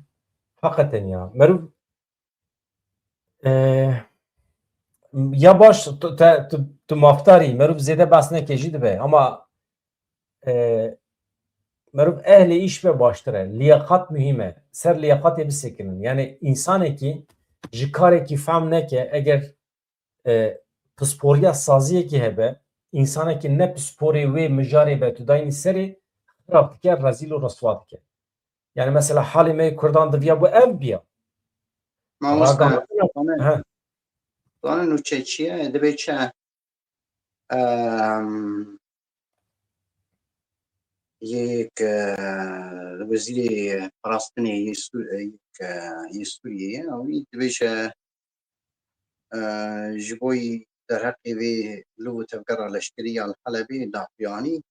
Heqeten ya. Meriv, e, ya baş, tu, te, tu, tu mafdarî, meriv zêde behs neke jî dibe. Ama e, meriv ehlê îş be baştir e. Liyakat muhîm e. Ser liyakatê bisekinin. Yani insanekî ji karekî fehm neke, eger, e, pisporiya saziyekî hebe, insanekî ne pisporê wê mijarê be tu daynî serê, xirab dike, rezîl û riswa dike. Yani mesela halê me yê Kurdan diviya bû ev biya. Mamoste, Ragamandina- He. Zanî nûçe çi ye? Divê çi? Em, yek, e, wezîrê parastinê yê Sû-, yek, e, yê Sûriyê ye. Wî dibêje, e, ji bo yî derheqê vê lû û tevgera leşkerî ya li Helebê daxuyanî.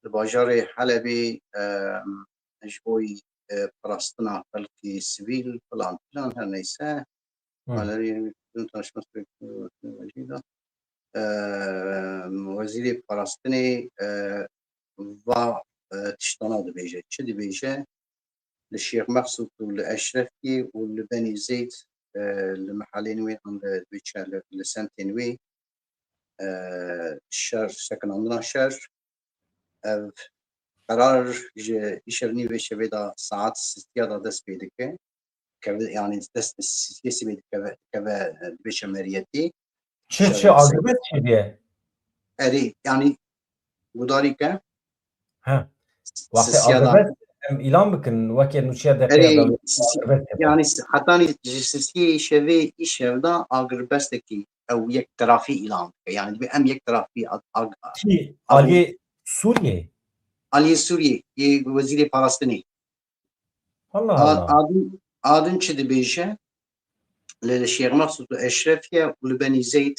Li bajarê Helebê, e, ji bo, e, parastina xelkê sivîl, filan filan, her neyse. Hmm. Malerê tanışma sürekli, e, wezîrê parastinê, e, va, e, tiştana dibêje. Çi dibêje? Li Şêx Mexsûd û li Eşrefkî û li Benî Zeyd, e, li mehelên wê an li, li, li semtên wê, e, şer, sekinandina şer. Ev qerar ji îşev nîvê şevê de saet sisiya de dest pê dike. Keve, yani dest sisiya sibê dikeve, dikeve, e, dibê şemeriyetî. Çi, çi, agirbest çêdiye? Erê, yani gudarî ke. He. Wextê agirbest em îlan bikin, wekê nûçeya deqeya Erê, dawî, sisi-, agirbest hebe. Yani s-, hetanî ji sisiyê şevê îşev de agirbestekî ew yek terafî îlan bike. Yani divê em yek terafî ag-, ag-, Kî? ag-, Aliyê Sûriyê? Aliyê Sûriyê, yê wezîrê parastinê. Allah A-, Allah. Adin, Adin çi dibêje? li, li Şêx Meqsûd û Eşrefiye û li Benî Zeyd,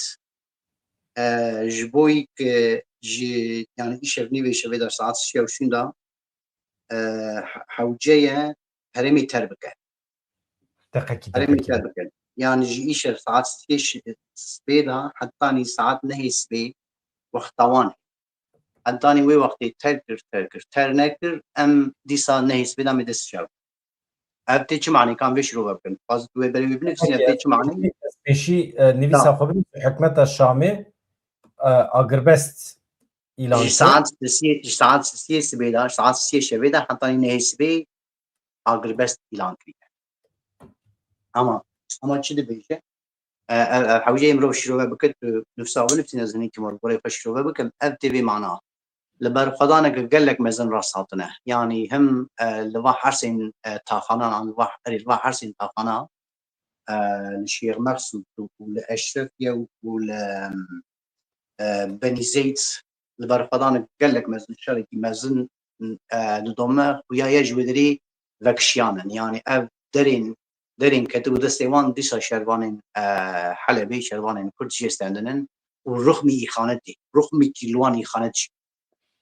e, ji bo yî ku ji, yani, îşev nîvê şevê de saet sisiya û şûn de, e, he-, hewce ye herêmê ter bike. Deqekî, Herêmê deqekî. ter bike. Yani ji îşev saet sisiyê şi-, sibê de hetanî saet nehê sibê wexta wan. Hetanî wê wextê ter kir, ter kir, ter nekir, em dîsa nehê sibê de me dest şev. Ev tê çi manî? Kan vê şirove bikin. Xwazit wê berê wê binivîsîne, ev tê çi manî? Pêşî, e, nivîsa Tamam. xwe binivîsî, hikûmeta Şamê, e, agirbest îlan Ji kir. saet sisiyê, ji saet sisiyê sibê de, saet sisiyê şevê de hetanî nehê sibê agirbest îlan kiriye. Ama, ama çi dibêje? E, e, e, hewce ye mirov şirove bike, tu nifsa binivîsîne, ez hinekî mor gorê xwe şirove bikim, ev tê vê mana. Li ber xwedaneke gelek mezin rast hatine. Yanî him, e, li va hersên, e, taxanan, an li va, erê, li va hersên taxana, e, li Şêx Meqsûd û, û li Eşrefiye û, û li, e, Benî Zeyd, li ber xwedan gelek mezin, şerekî mezin, e, didome, xuya ye ji wê derê vekişiyanin. Yanî ev derên, derên ketibû destê wan dîsa şervanên, e, Helebê, şervanên Kurd jê stendinin û ruxmî îxanetê, ruxmîkî li wan îxanet jî.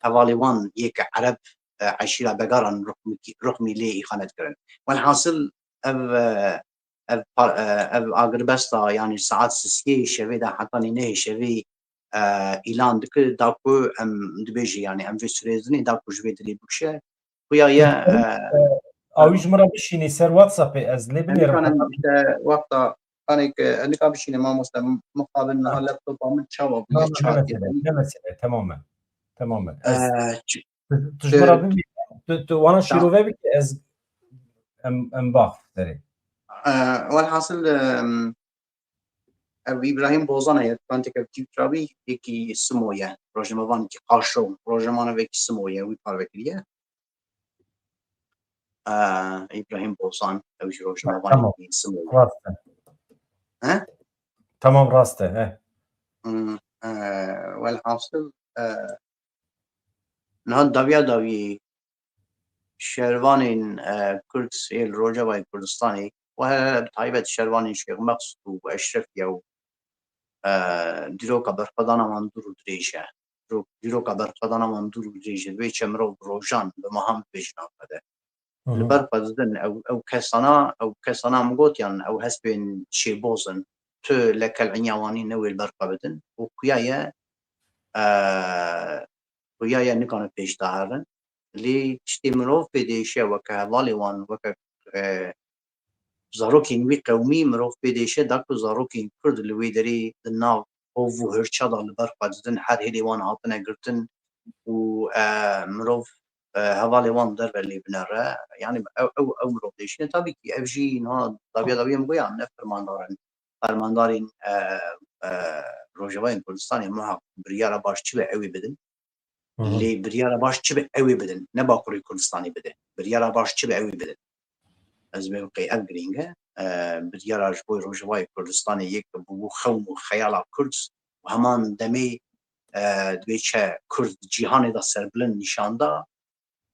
Hevalê wan yê ke Ereb, e, eşîra Begaran ruxmîkî, ruxmî lê îxanet kirin. Welhasil ev, e, ev par-, e, ev agirbesta, yanî saet sisiyê şevê de hetanî nehê şevê, e, îlan dikir, da ku em dibêjin, yanî em vê sirêzinê da ku ji vê dilê bikişe. Xuya ye, e, Ew ji min re bişînî ser WhatsAppê, ez lê em binêrim. Nikarin işte wexta, kanê ke, em nika bişîne mamoste, mixabin niha laptopa min çawa bûye, Na, na, ne çawa mesele, bûye. Ne mesele, temamen. Temamen. Ez, e, ç-, tu, tu ji min re bibî, tu, tu wana şîrove bikî, ez em, em bax serê. E, welhasil, em, Ev Îbrahîm Bozan heye, panteke Tirk rabî, yekî Simo ye, rojnamevanekî qaşo, rojnamevanekî Simo ye, wî parve kiriye. E, Îbrahîm Bozan, ew jî Tamam. rojnamevanekî Simo ye. Rast e. He? Tamam, rast e, he. Hmm, e, welhasil, e, niha dawiya dawî şervanên, e, Kurd ê li Rojavayê Kurdistanê û her, her bi taybet şervanên Şêx Meqsûd û Eşrefiye û, e, dîroka berxwedana wan dûr û dirêj e. Dîro-, dîroka berxwedana wan dûr û dirêj e. Divê çi mirov bi rojan, bi mehan bibêje nav xwe de. Hı hı. Li ber xwe didin. Ew, ew kesana, ew kesana min gotiyan, ew hespên şêboz in. Tu lekel inya wanî newê li ber xwe bidin. Û xuya ye, e, xuya ye nikane pêş de herin. Lê tiştê mirov pê diêşe weke hevalê wan, weke, e, zarokên wî qewmî mirov pê diêşe da ku zarokên Kurd li wê derê di nav hov û hirça de li ber xwe didin, her hêlê wan hatine girtin û, e, mirov, e, hevalê wan derve lê binere. Yanî ew, ew, ew mirov diêşîne. Tabî kî ev jî niha dawiya dawiyê min goya ne fermandar in. Fermandarên, e, e, Rojavayên Kurdistanê muhaq biryara baş çi be ew ê bidin. Hı hı. Lê biryara baş çi be ew ê bidin. Ne Bakurê Kurdistanê bide. Biryara baş çi be ew ê bidin. Ez mewqê ev girîng e. E, biryara ji bo Rojavayê Kurdistanê yek bû xewn û xeyala Kurd û heman demê, e, divê çi Kurd cîhanê de serbilind nîşan da.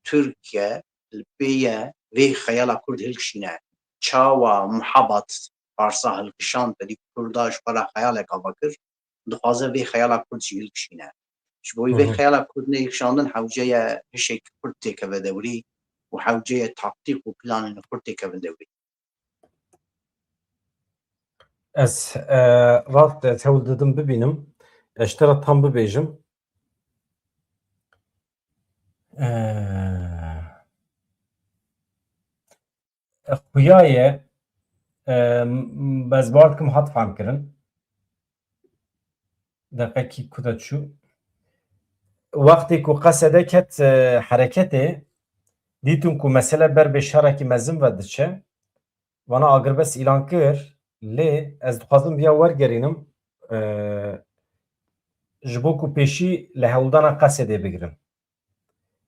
Tirkiye li pê ye vê xeyala Kurd hilkişîne. Çawa Mihebat Farsa hilkişand, tedî Kurda ji xwe re xeyalek ava kir, dixwaze vê xeyala Kurd jî hilkişîne. Ji bo wî vê Hı hı. xeyala Kurd neyê kişandin, hewce ye hişek Kurd têkeve dewrî û hewce ye taktîk û planên Kurd têkevin dewrî. Ez, e, rast, ez hewl didim bibînim. Ez ji te re tam bibêjim. E, xuya ye, e, m-, ez bawer dikim hat fehmkirin. Deqekî ku de çû. Wextê ku Qesede ket, e, hereketê, dîtin ku mesele ber bê şerekî mezin ve diçe, vana agirbest îlan kir, lê ez dixwazim viya wergerînim, e, ji bo ku pêşî li hewldana Qesedê bigirim.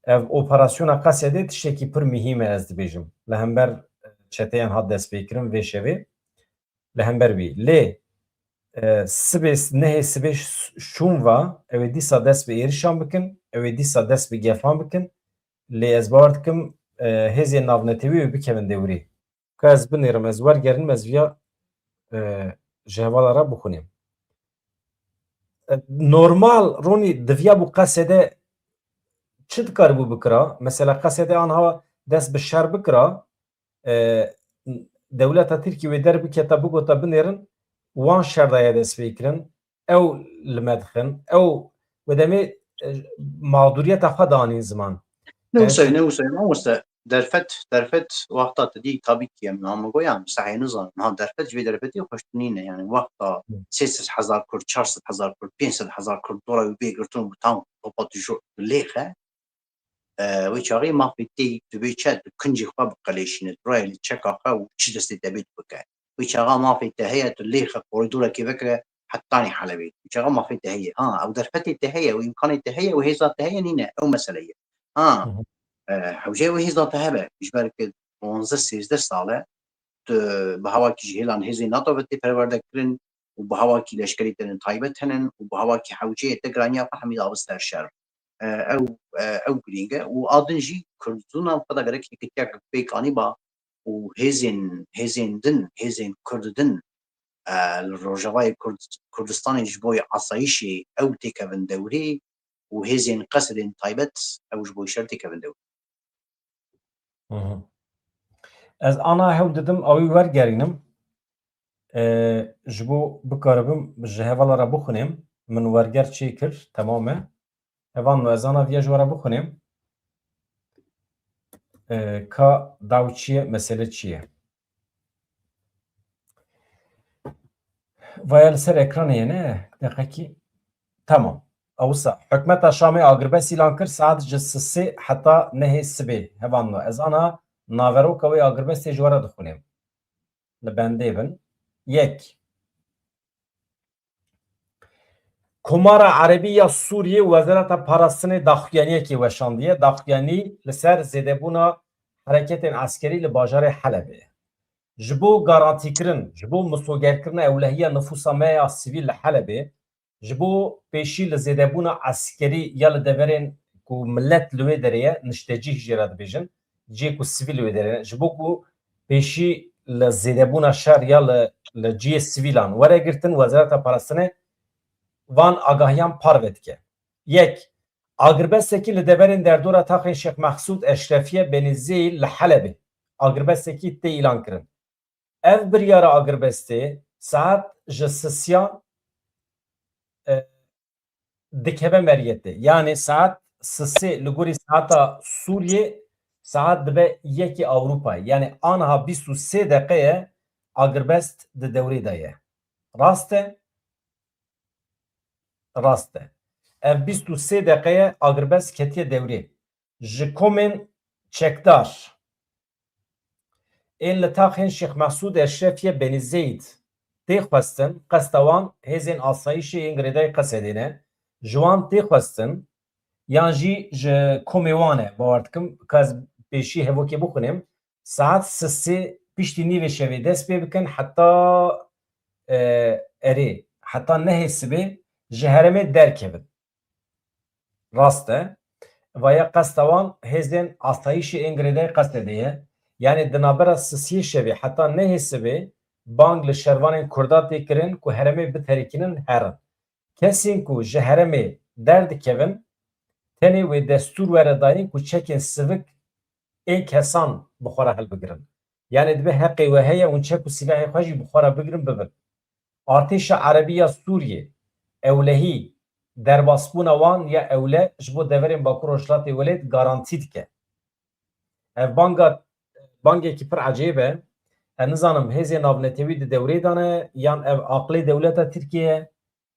Ev operasyona Qesedê tiştekî pir muhîm e, ez dibêjim. Li hember çeteyan hat destpêkirin vê şevê. Li hember wî. Lê, e, sibê, nehê sibê ş-, şûn va, ew ê dîsa dest bi êrişan bikin, ew ê dîsa dest bi gefan bikin. Lê ez bawer dikim, e, hêzên navnetewî wê bikevin dewrê. Ka ez binêrim, ez wergerim, ez viya e, ji hevala re bixwînim. E, normal, Ronî, diviya bû Qesede çi dikaribû bikira? Mesela Qesede anha dest bi şer bikira, e, dewleta Tirkî wê der biketa bigota binêrin, wan şer daye dest pê kirin, ew li me dixin, ew wê demê, e, mağduriyeta xwe danîn ziman. Ne Yani wisa, ne wisa, mamoste. Derfet, derfet wexta tu dî tabî ki em name goyan, sehê nizanin. Ha, derfet ji vê derfetê xweş nîne. Yani wexta Hı. sê sed hezar Kurd, çar sed hezar Kurd, pênc sed hezar Kurd dora wî bê girtin û tam topa tu jû lêxe. E, wê çaxê mafê tê tu bê çe, tu kincê xwe biqeleşîne, tu rayê li çeka xwe û çi destê te bê tu bike. Wê çaxa mafê te heye, tu lêxe, koridoreke veke, hetanî Helebê. Wê çaxa mafê te heye. Ha, ew derfetê te heye, ew îmkanê te heye, ew hêza te heye, nîne. Ew mesele ye. Ha, Hı hı. e, hewce ew hêza te hebe. Ji ber ku panzdeh sêzdeh sal e, tu bi hawakî ji hêlan hêzên NATO ve tê perwerde kirin û bi hawakî leşkerî te ne taybet hene û bi hawakî hewceyê te giraniya xwe hemî daviste şer. E, ew, e, ew girîng e û a din jî Kurdistana xwe de gerek yekîtiya pêk anîba û hêzên, hêzên din, hêzên Kurd din, e, li Rojavayê Kurd-, Kurdistanê ji bo asayîşê ew têkevin dewrê û hêzên Qesedên taybet ew ji bo şer têkevin dewrê. Hı hı. Ez ana hewl didim ew ê wergerînim. E, ji bo bikaribim ji hevala re bixwînim, min werger çêkir, temam e. Hevalno, ez ana viya ji we re bixwînim. E, ka daw çi ye, mesele çi ye? Vaya li ser ekranê ye, ne? Deqekî. Tamam. Ewsa, hikûmeta Şamê agirbest îlan kir, saet ji sisê heta nehê sibê. Hevalno, ez ana naveroka wê agirbestê ji we re dixwînim. Li bendê bin. Yek. Komara Erebî ya Sûriyê Wezareta Parastinê daxuyaniyekê weşandiye. Daxuyanî li ser zêdebûna hereketên eskerî li bajarê Helebê ye. Ji bo garantîkirin, ji bo misogerkirina ewlehiya nifûsa me ya sivîl li Helebê, ji bo pêşî li zêdebûna eskerî ya li deverên ku milet li wê derê ye, niştecîh jê re dibêjin, cihê ku sivîl li wê derê ne, ji bo ku pêşî li zêdebûna şer ya li, li cihê sivîlan were girtin, Wezareta Parastinê van agahiyan parve dike. Yek, agirbestekî li deverên derdora taxên Şêx Mehsûd Eşrefiye Benîzeyî li Helebê agirbestekî tê îlan kirin. Ev biryara agirbestê saet ji sisiyan, e, dikeve meriyetê. Yanî saet sisê li gorî saeta Sûriyê saet dibe yekê Ewropayê. Yanî aniha bîst û sê deqe ye agirbest di dewrê de ye. Rast e? Rast e. Ev bîst û sê deqe ye agirbest ketiye dewrê. Ji komên çekdar ên li taxên Şêx Mehsûd Eşrefiye Benî Zeyd tê xwestin, qesta wan hêzên asayîşê yên girêdayî Qesedê ne. Ji wan tê xwestin, yan jî ji komê wan e, bawer dikim, ka ez pêşî hevokê bixwînim, saet sisê piştî nîvê şevê dest pê bikin heta, e, erê, heta nehê sibê ji herêmê derkevin. Rast e. Vaya qesta wan hêzên asayîşê ên girêdayî Qesedê ye. Yanî di navbera sisiyê şevê heta nehê sibê bang li şervanên Kurda tê kirin ku herêmê biterikînin herin. Kesên ku ji herêmê derdikevin, tenê wê destûr were dayîn ku çekên sivik ên kesan bi xwe re hilbigirin. Yanî dibe heqê we heye hûn çek û sîlahê xwe jî bi xwe re bigirin bibin. Artêşa Erebî ya Sûriyê ewlehî derbasbûna wan ya ewle ji bo deverên Bakur Rojhilatê Welêt garantî dike. Ev banga, bangekî pir ecêb e. Ez nizanim hêzên navnetewî di dewrê de ne yan ev aqilê dewleta Tirkiyê ye.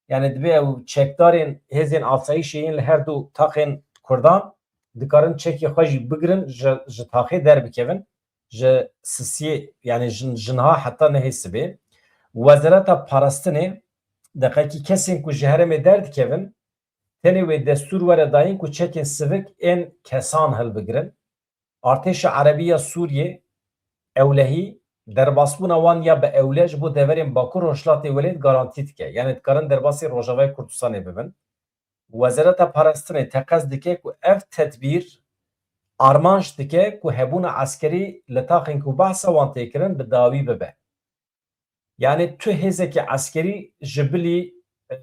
Yanî dibe ew çekdarên hêzên asayîşê yên li her du taxên Kurdan dikarin çekê xwe jî bigirin, ji, ji taxê derbikevin, ji sisiyê, yanî ji, ji niha heta nehê sibê. Wezareta Parastinê deqekî kesên ku ji herêmê derdikevin, tenê wê destûr were dayîn ku çekên sivik ên kesan hilbigirin. Artêşa Erebî ya Sûriyê ewlehî derbasbûna wan ya bi ewle ji bo deverên Bakur Rojhilatê Welêt garantî dike. Yanî dikarin derbasî Rojavayê Kurdistanê bibin. Wezareta Parastinê teqez dike ku ev tedbîr armanc dike ku hebûna eskerî li taxên ku behsa wan tê kirin bi dawî bibe. Yani tu hêzekî eskerî ji bilî, e,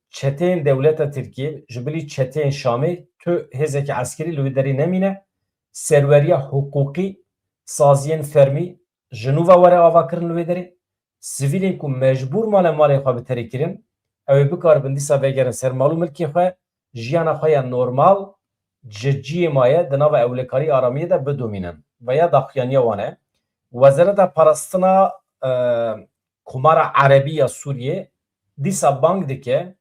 çeteyên dewleta Tirkiyê, ji bilî çeteyên Şamê tu hêzekî eskerî li wê derê nemîne. Serweriya hiqûqî, saziyên fermî ji nû ve were avakirin li wê derê. Sivîlên ku mecbûr mane malên xwe bi terê kirin, ew ê bikaribin dîsa vegerin ser mal û milkê xwe, jiyana xwe ya normal ji cihê maye di nava ewlekarî aramiyê de bidomînin. Veya daxuyaniya wan e. Wezareta Parastina, e, Komara Erebî ya Sûriyê dîsa bang dike,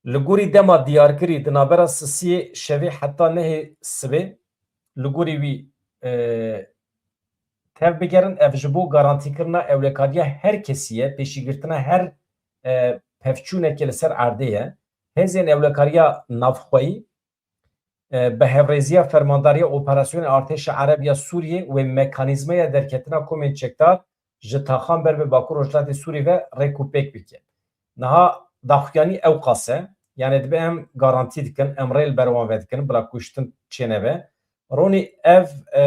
li gorî dema diyarkirî di navbera sisiyê şevê heta nehê sibê, li gorî wî, e, tev bigerin, ev ji bo garantîkirina ewlekariya her kesî ye, pêşîgirtina her, e, pevçûnekê li ser erdê ye. Hêzên ewlekariya navxweyî, e, bi hevrêziya Fermandariya Operasyonê Artêşa Ereb ya Sûriyê wê mekanîzmaya derketina komên çekdar ji taxan ber bi Bakur Rojhilatê Sûriyê ve rêk û pêk bike. Niha daxuyanî ew qas e, yani dibe em garantî dikin, em rê li ber wan ve dikin, bila kuştin çênebe. Ronî ev, e,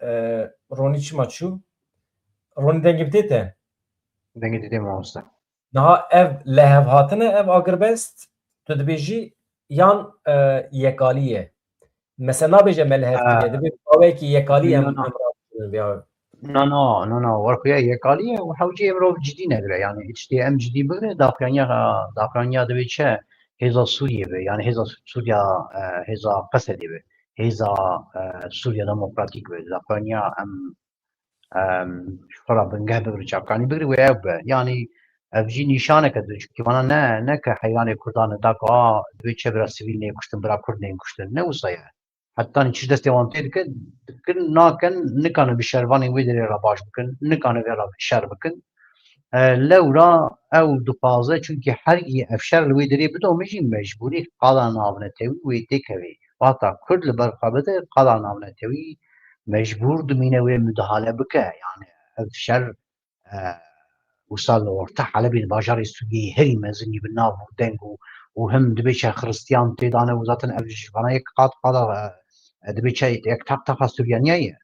e, Ronî çima çû? Ronî dengê bi tê te? Dengê te tê mamoste. Niha ev lihevhatine, ev agirbest, tu dibêjî yan, e, yekalî ye? Mesela nabêje me lihev kiriye, dibê awayekî yekalî em, em rabînin vê. No, no, no, no, werxuya yekalî ye û hewceyê mirov cidî negire. Yani tiştê em cidî bigire, daxuyaniya, daxuyaniya divê çi? Hêza Sûriyê be, yani hêza Sûriya, e, hêza Qesedê be, hêza, e, Sûriya Demokratîk be. Daxuyaniya em, em, ji xwe re bingeh bigire, çavkanî bigire wê ev be. Yani ev jî nîşaneke din, çunkî vana ne, ne ke heyranê Kurdan e, da ku, a, divê çi bira sivîl neyê kuştin, bira Kurd neyê kuştin. Ne wisa ye. Hetanî çi destê wan tê dikin, dikin, nakin, nikane bi şervanên wê derê re baş bikin, nikane vê re şer bikin. E, lewra ew dixwaze, çunkî her yê ev şer li wê derê bidome jî mecbûrî qada navnetewî wê têkevê. Wata Kurd li ber xwe bide, qada navnetewî mecbûr dimîne wê mudahale bike. Yani ev şer, e, wisa li orta Helebê, li bajarê Sûriyeyê herî mezin û bi nav û deng û, û him dibê çi xiristiyan tê de ne û zaten ev ji vana yek qat qada, e, dibê çi yek taq taxa Sûriyaniya ye.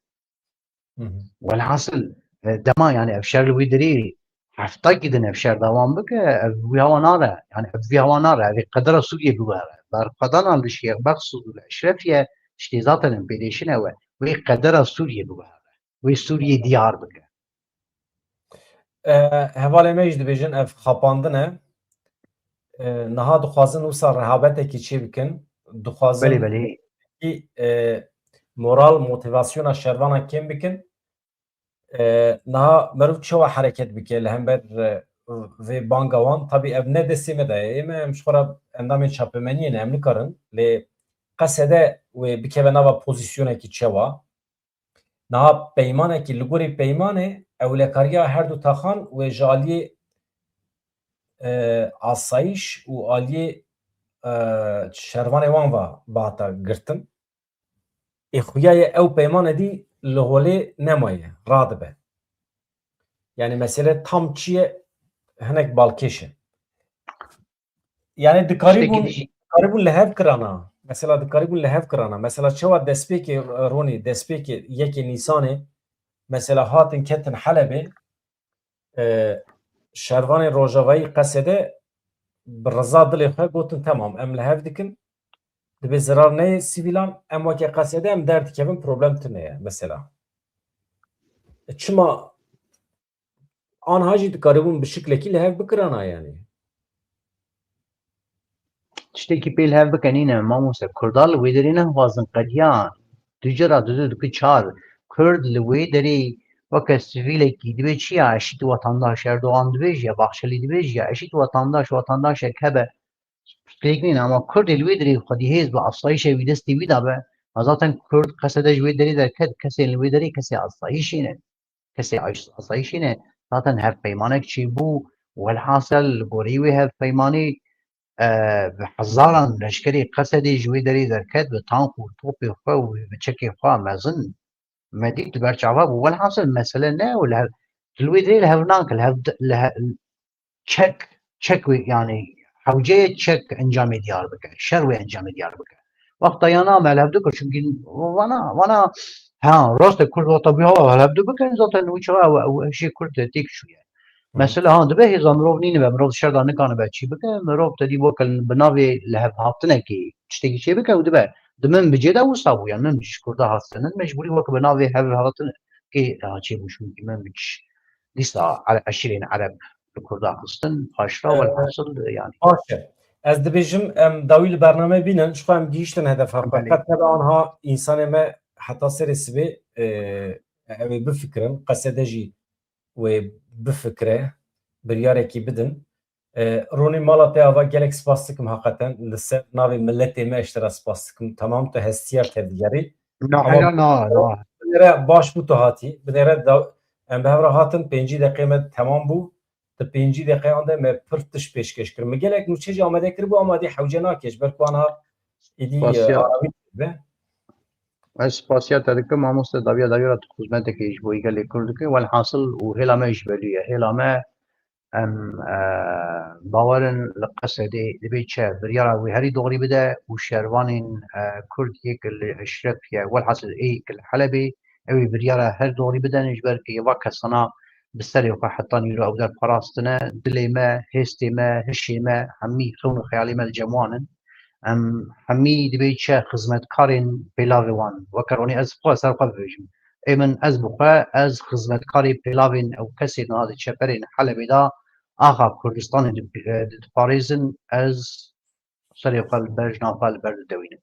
Hı hı. Welhasil, e, dema yani ev şer li wî dirî heftakî din ev şer dewam bike, ev wî hewa nare. Yani ev wî hewa nare. Ev ê qedera Sûriyê biguhere. Berxwedana li Şêx Mexsûd û li Eşrefiye tiştê zaten em pê dêşin ew e. Wê qedera Sûriyê biguhere. Wê Sûriyê diyar bike. E, hevalê me jî dibêjin ev xapandin e. E, niha dixwazin wisa rehabetekî çê bikin. Dixwazin Belê, belê. kî, e, moral, motivasyona şervana kêm bikin. E, niha meriv çawa hereket bike li hember, e, vê banga wan? Tabî ev ne destê me de ye. Ê me em ji xwe re endamên çapemeniyê ne, em nikarin. Lê Qesede wê bikeve nava pozîsyonekî çawa. Niha peymanekî, li gorî peymanê ewlekariya her du taxan wê ji aliyê, e, asayîş û aliyê, e, şervanê wan ve bihata girtin. Ê xuya ye ew peymane dî li holê nemaye, radibe. Yani mesele tam çi ye, hinek balkêş e. Yani dikarîbûn, Tiştekî dî- dikarîbûn li hev kirana. Mesela dikarîbûn li hev kirana. Mesela çawa destpêkê, e, Ronî, destpêkê yekê Nîsanê, mesela hatin ketin Helebê, e, şervanên Rojavayî Qesede bi riza dilê xwe gotin, temam, em li hev dikin, dibê zirar neyê sivîlan, em weke Qesede em derdikevin, problem tune ye, mesela. E, çima anha jî dikaribûn bi şiklekî li hev bikirana, yani. Tiştekî pê li hev bike nîne, mamoste. Kurda li wê derê nexwazin qediya. Du cara du du dikin çar. Kurd li wê derê weke sivîlekî dibê çi ya? Eşît wetandaş, Erdogan dibêje ya, Baxçelî dibêje ya, eşît wetandaş, wetandaşek hebe. Pirsgirêk nîne, ama Kurdê li wê derê xwedî hêz bi asayîşê wî destê wî de be. Ma zaten Kurd Qesede ji wê derê derket, kesên li wê derê kesê asayîşê ne. Kesê aş-, asayîşê ne. Zaten hevpeymanek çêbû. Welhasil li gorî wê hevpeymanê, e, bi hezaran leşkerê Qesedê ji wê derê derket, bi tank û topê xwe û bi çekê xwe mezin me dît, li ber çava bû. Welhasil mesele ne û li hev, tu li wê derê li hev nake, li hev, li he-, çek, çek wê, yani hewceyê çek encamê diyar bike, şer wê encamê diyar bike. Wexta ya name li hev dikir, çunkî vana, vana Ha, rast e, Kurd wexta bû, ha, hev du bikin, zaten wî çawa ew, ew, ew jê Kurd têk çûye. Mesela, ha, dibe hêza mirov nînibe, mirov şer da nikanibe çî bike, mirov te dî weke bi navê li hev hatinekê tiştekî çê bike û dibe. Di min bicê de wisa bû, yani min bic Kurda hatinin, mecbûrî weke bi navê hev hatinekê ha çê bû, çûnkî min bic dîsa ere-, eşîrên Ereb li Kurda xistin, paşra Ee, welhasil, yani. Baş e. Ez dibêjim, em dawî li bername bînin, ji xwe em gihîştin hedefa xwe. Belê. Qet nebe anha însanê me heta serê sibê, e, ew ê bifikirin, qesede jî wê bifikire, biryarekî bidin. E, Ronî, mala te ava, gelek spas dikim heqeten. Li ser navê miletê me ji te re spas dikim. Temam, tu hestiyar tevdigerî. Na, Ama hela na, na. Binêre baş bû tu hatî. Binêre da, em bi hev re hatin, pêncî deqê me temam bû. Di pêncî deqeyan de me pir tişt pêşkêş kir. Min gelek nûçe jî amade kiribû, ama dê hewce nake, ji ber ku ana êdî, Spasiya. e, aravî be. Ez spasiya te dikim, mamoste, dawiya dawiya tu xizmetekê ji bo gelê Kurd dike. Welhasil û hêla me ji belî ye. Hêla me, em, e, bawerin li Qesedê dibê çi? Biryara wî herî doğrî bide û şervanên, e, Kurd yek li Eşref ye. Welhasil ê yek li Helebê, ew ê biryara her doğrî bidin, ji ber ku va kesana bi serê xwe heta nîro ew der parastine, dilê me, hêstê me, hişê me, hemî xewn û xeyalê me li cem wan in. Em hemî dibê çi xizmetkarên pêlavê wan. Weke Ronî ez xwe ser xwe bibêjim. Ê min ez bi xwe, ez xizmetkarê pêlavên ew kesên niha di çeperên Helebê de axa Kurdistanê di-, di-, diparêzin, ez serê xwe li ber, jina xwe li ber didewînim.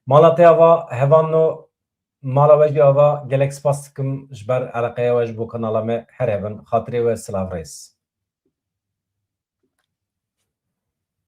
Mala te ava, hevanno, mala we jî ava, gelek spas dikim ji ber eleqeya we ji bo kanala me. Her hebin, xatirê we, silav rêz.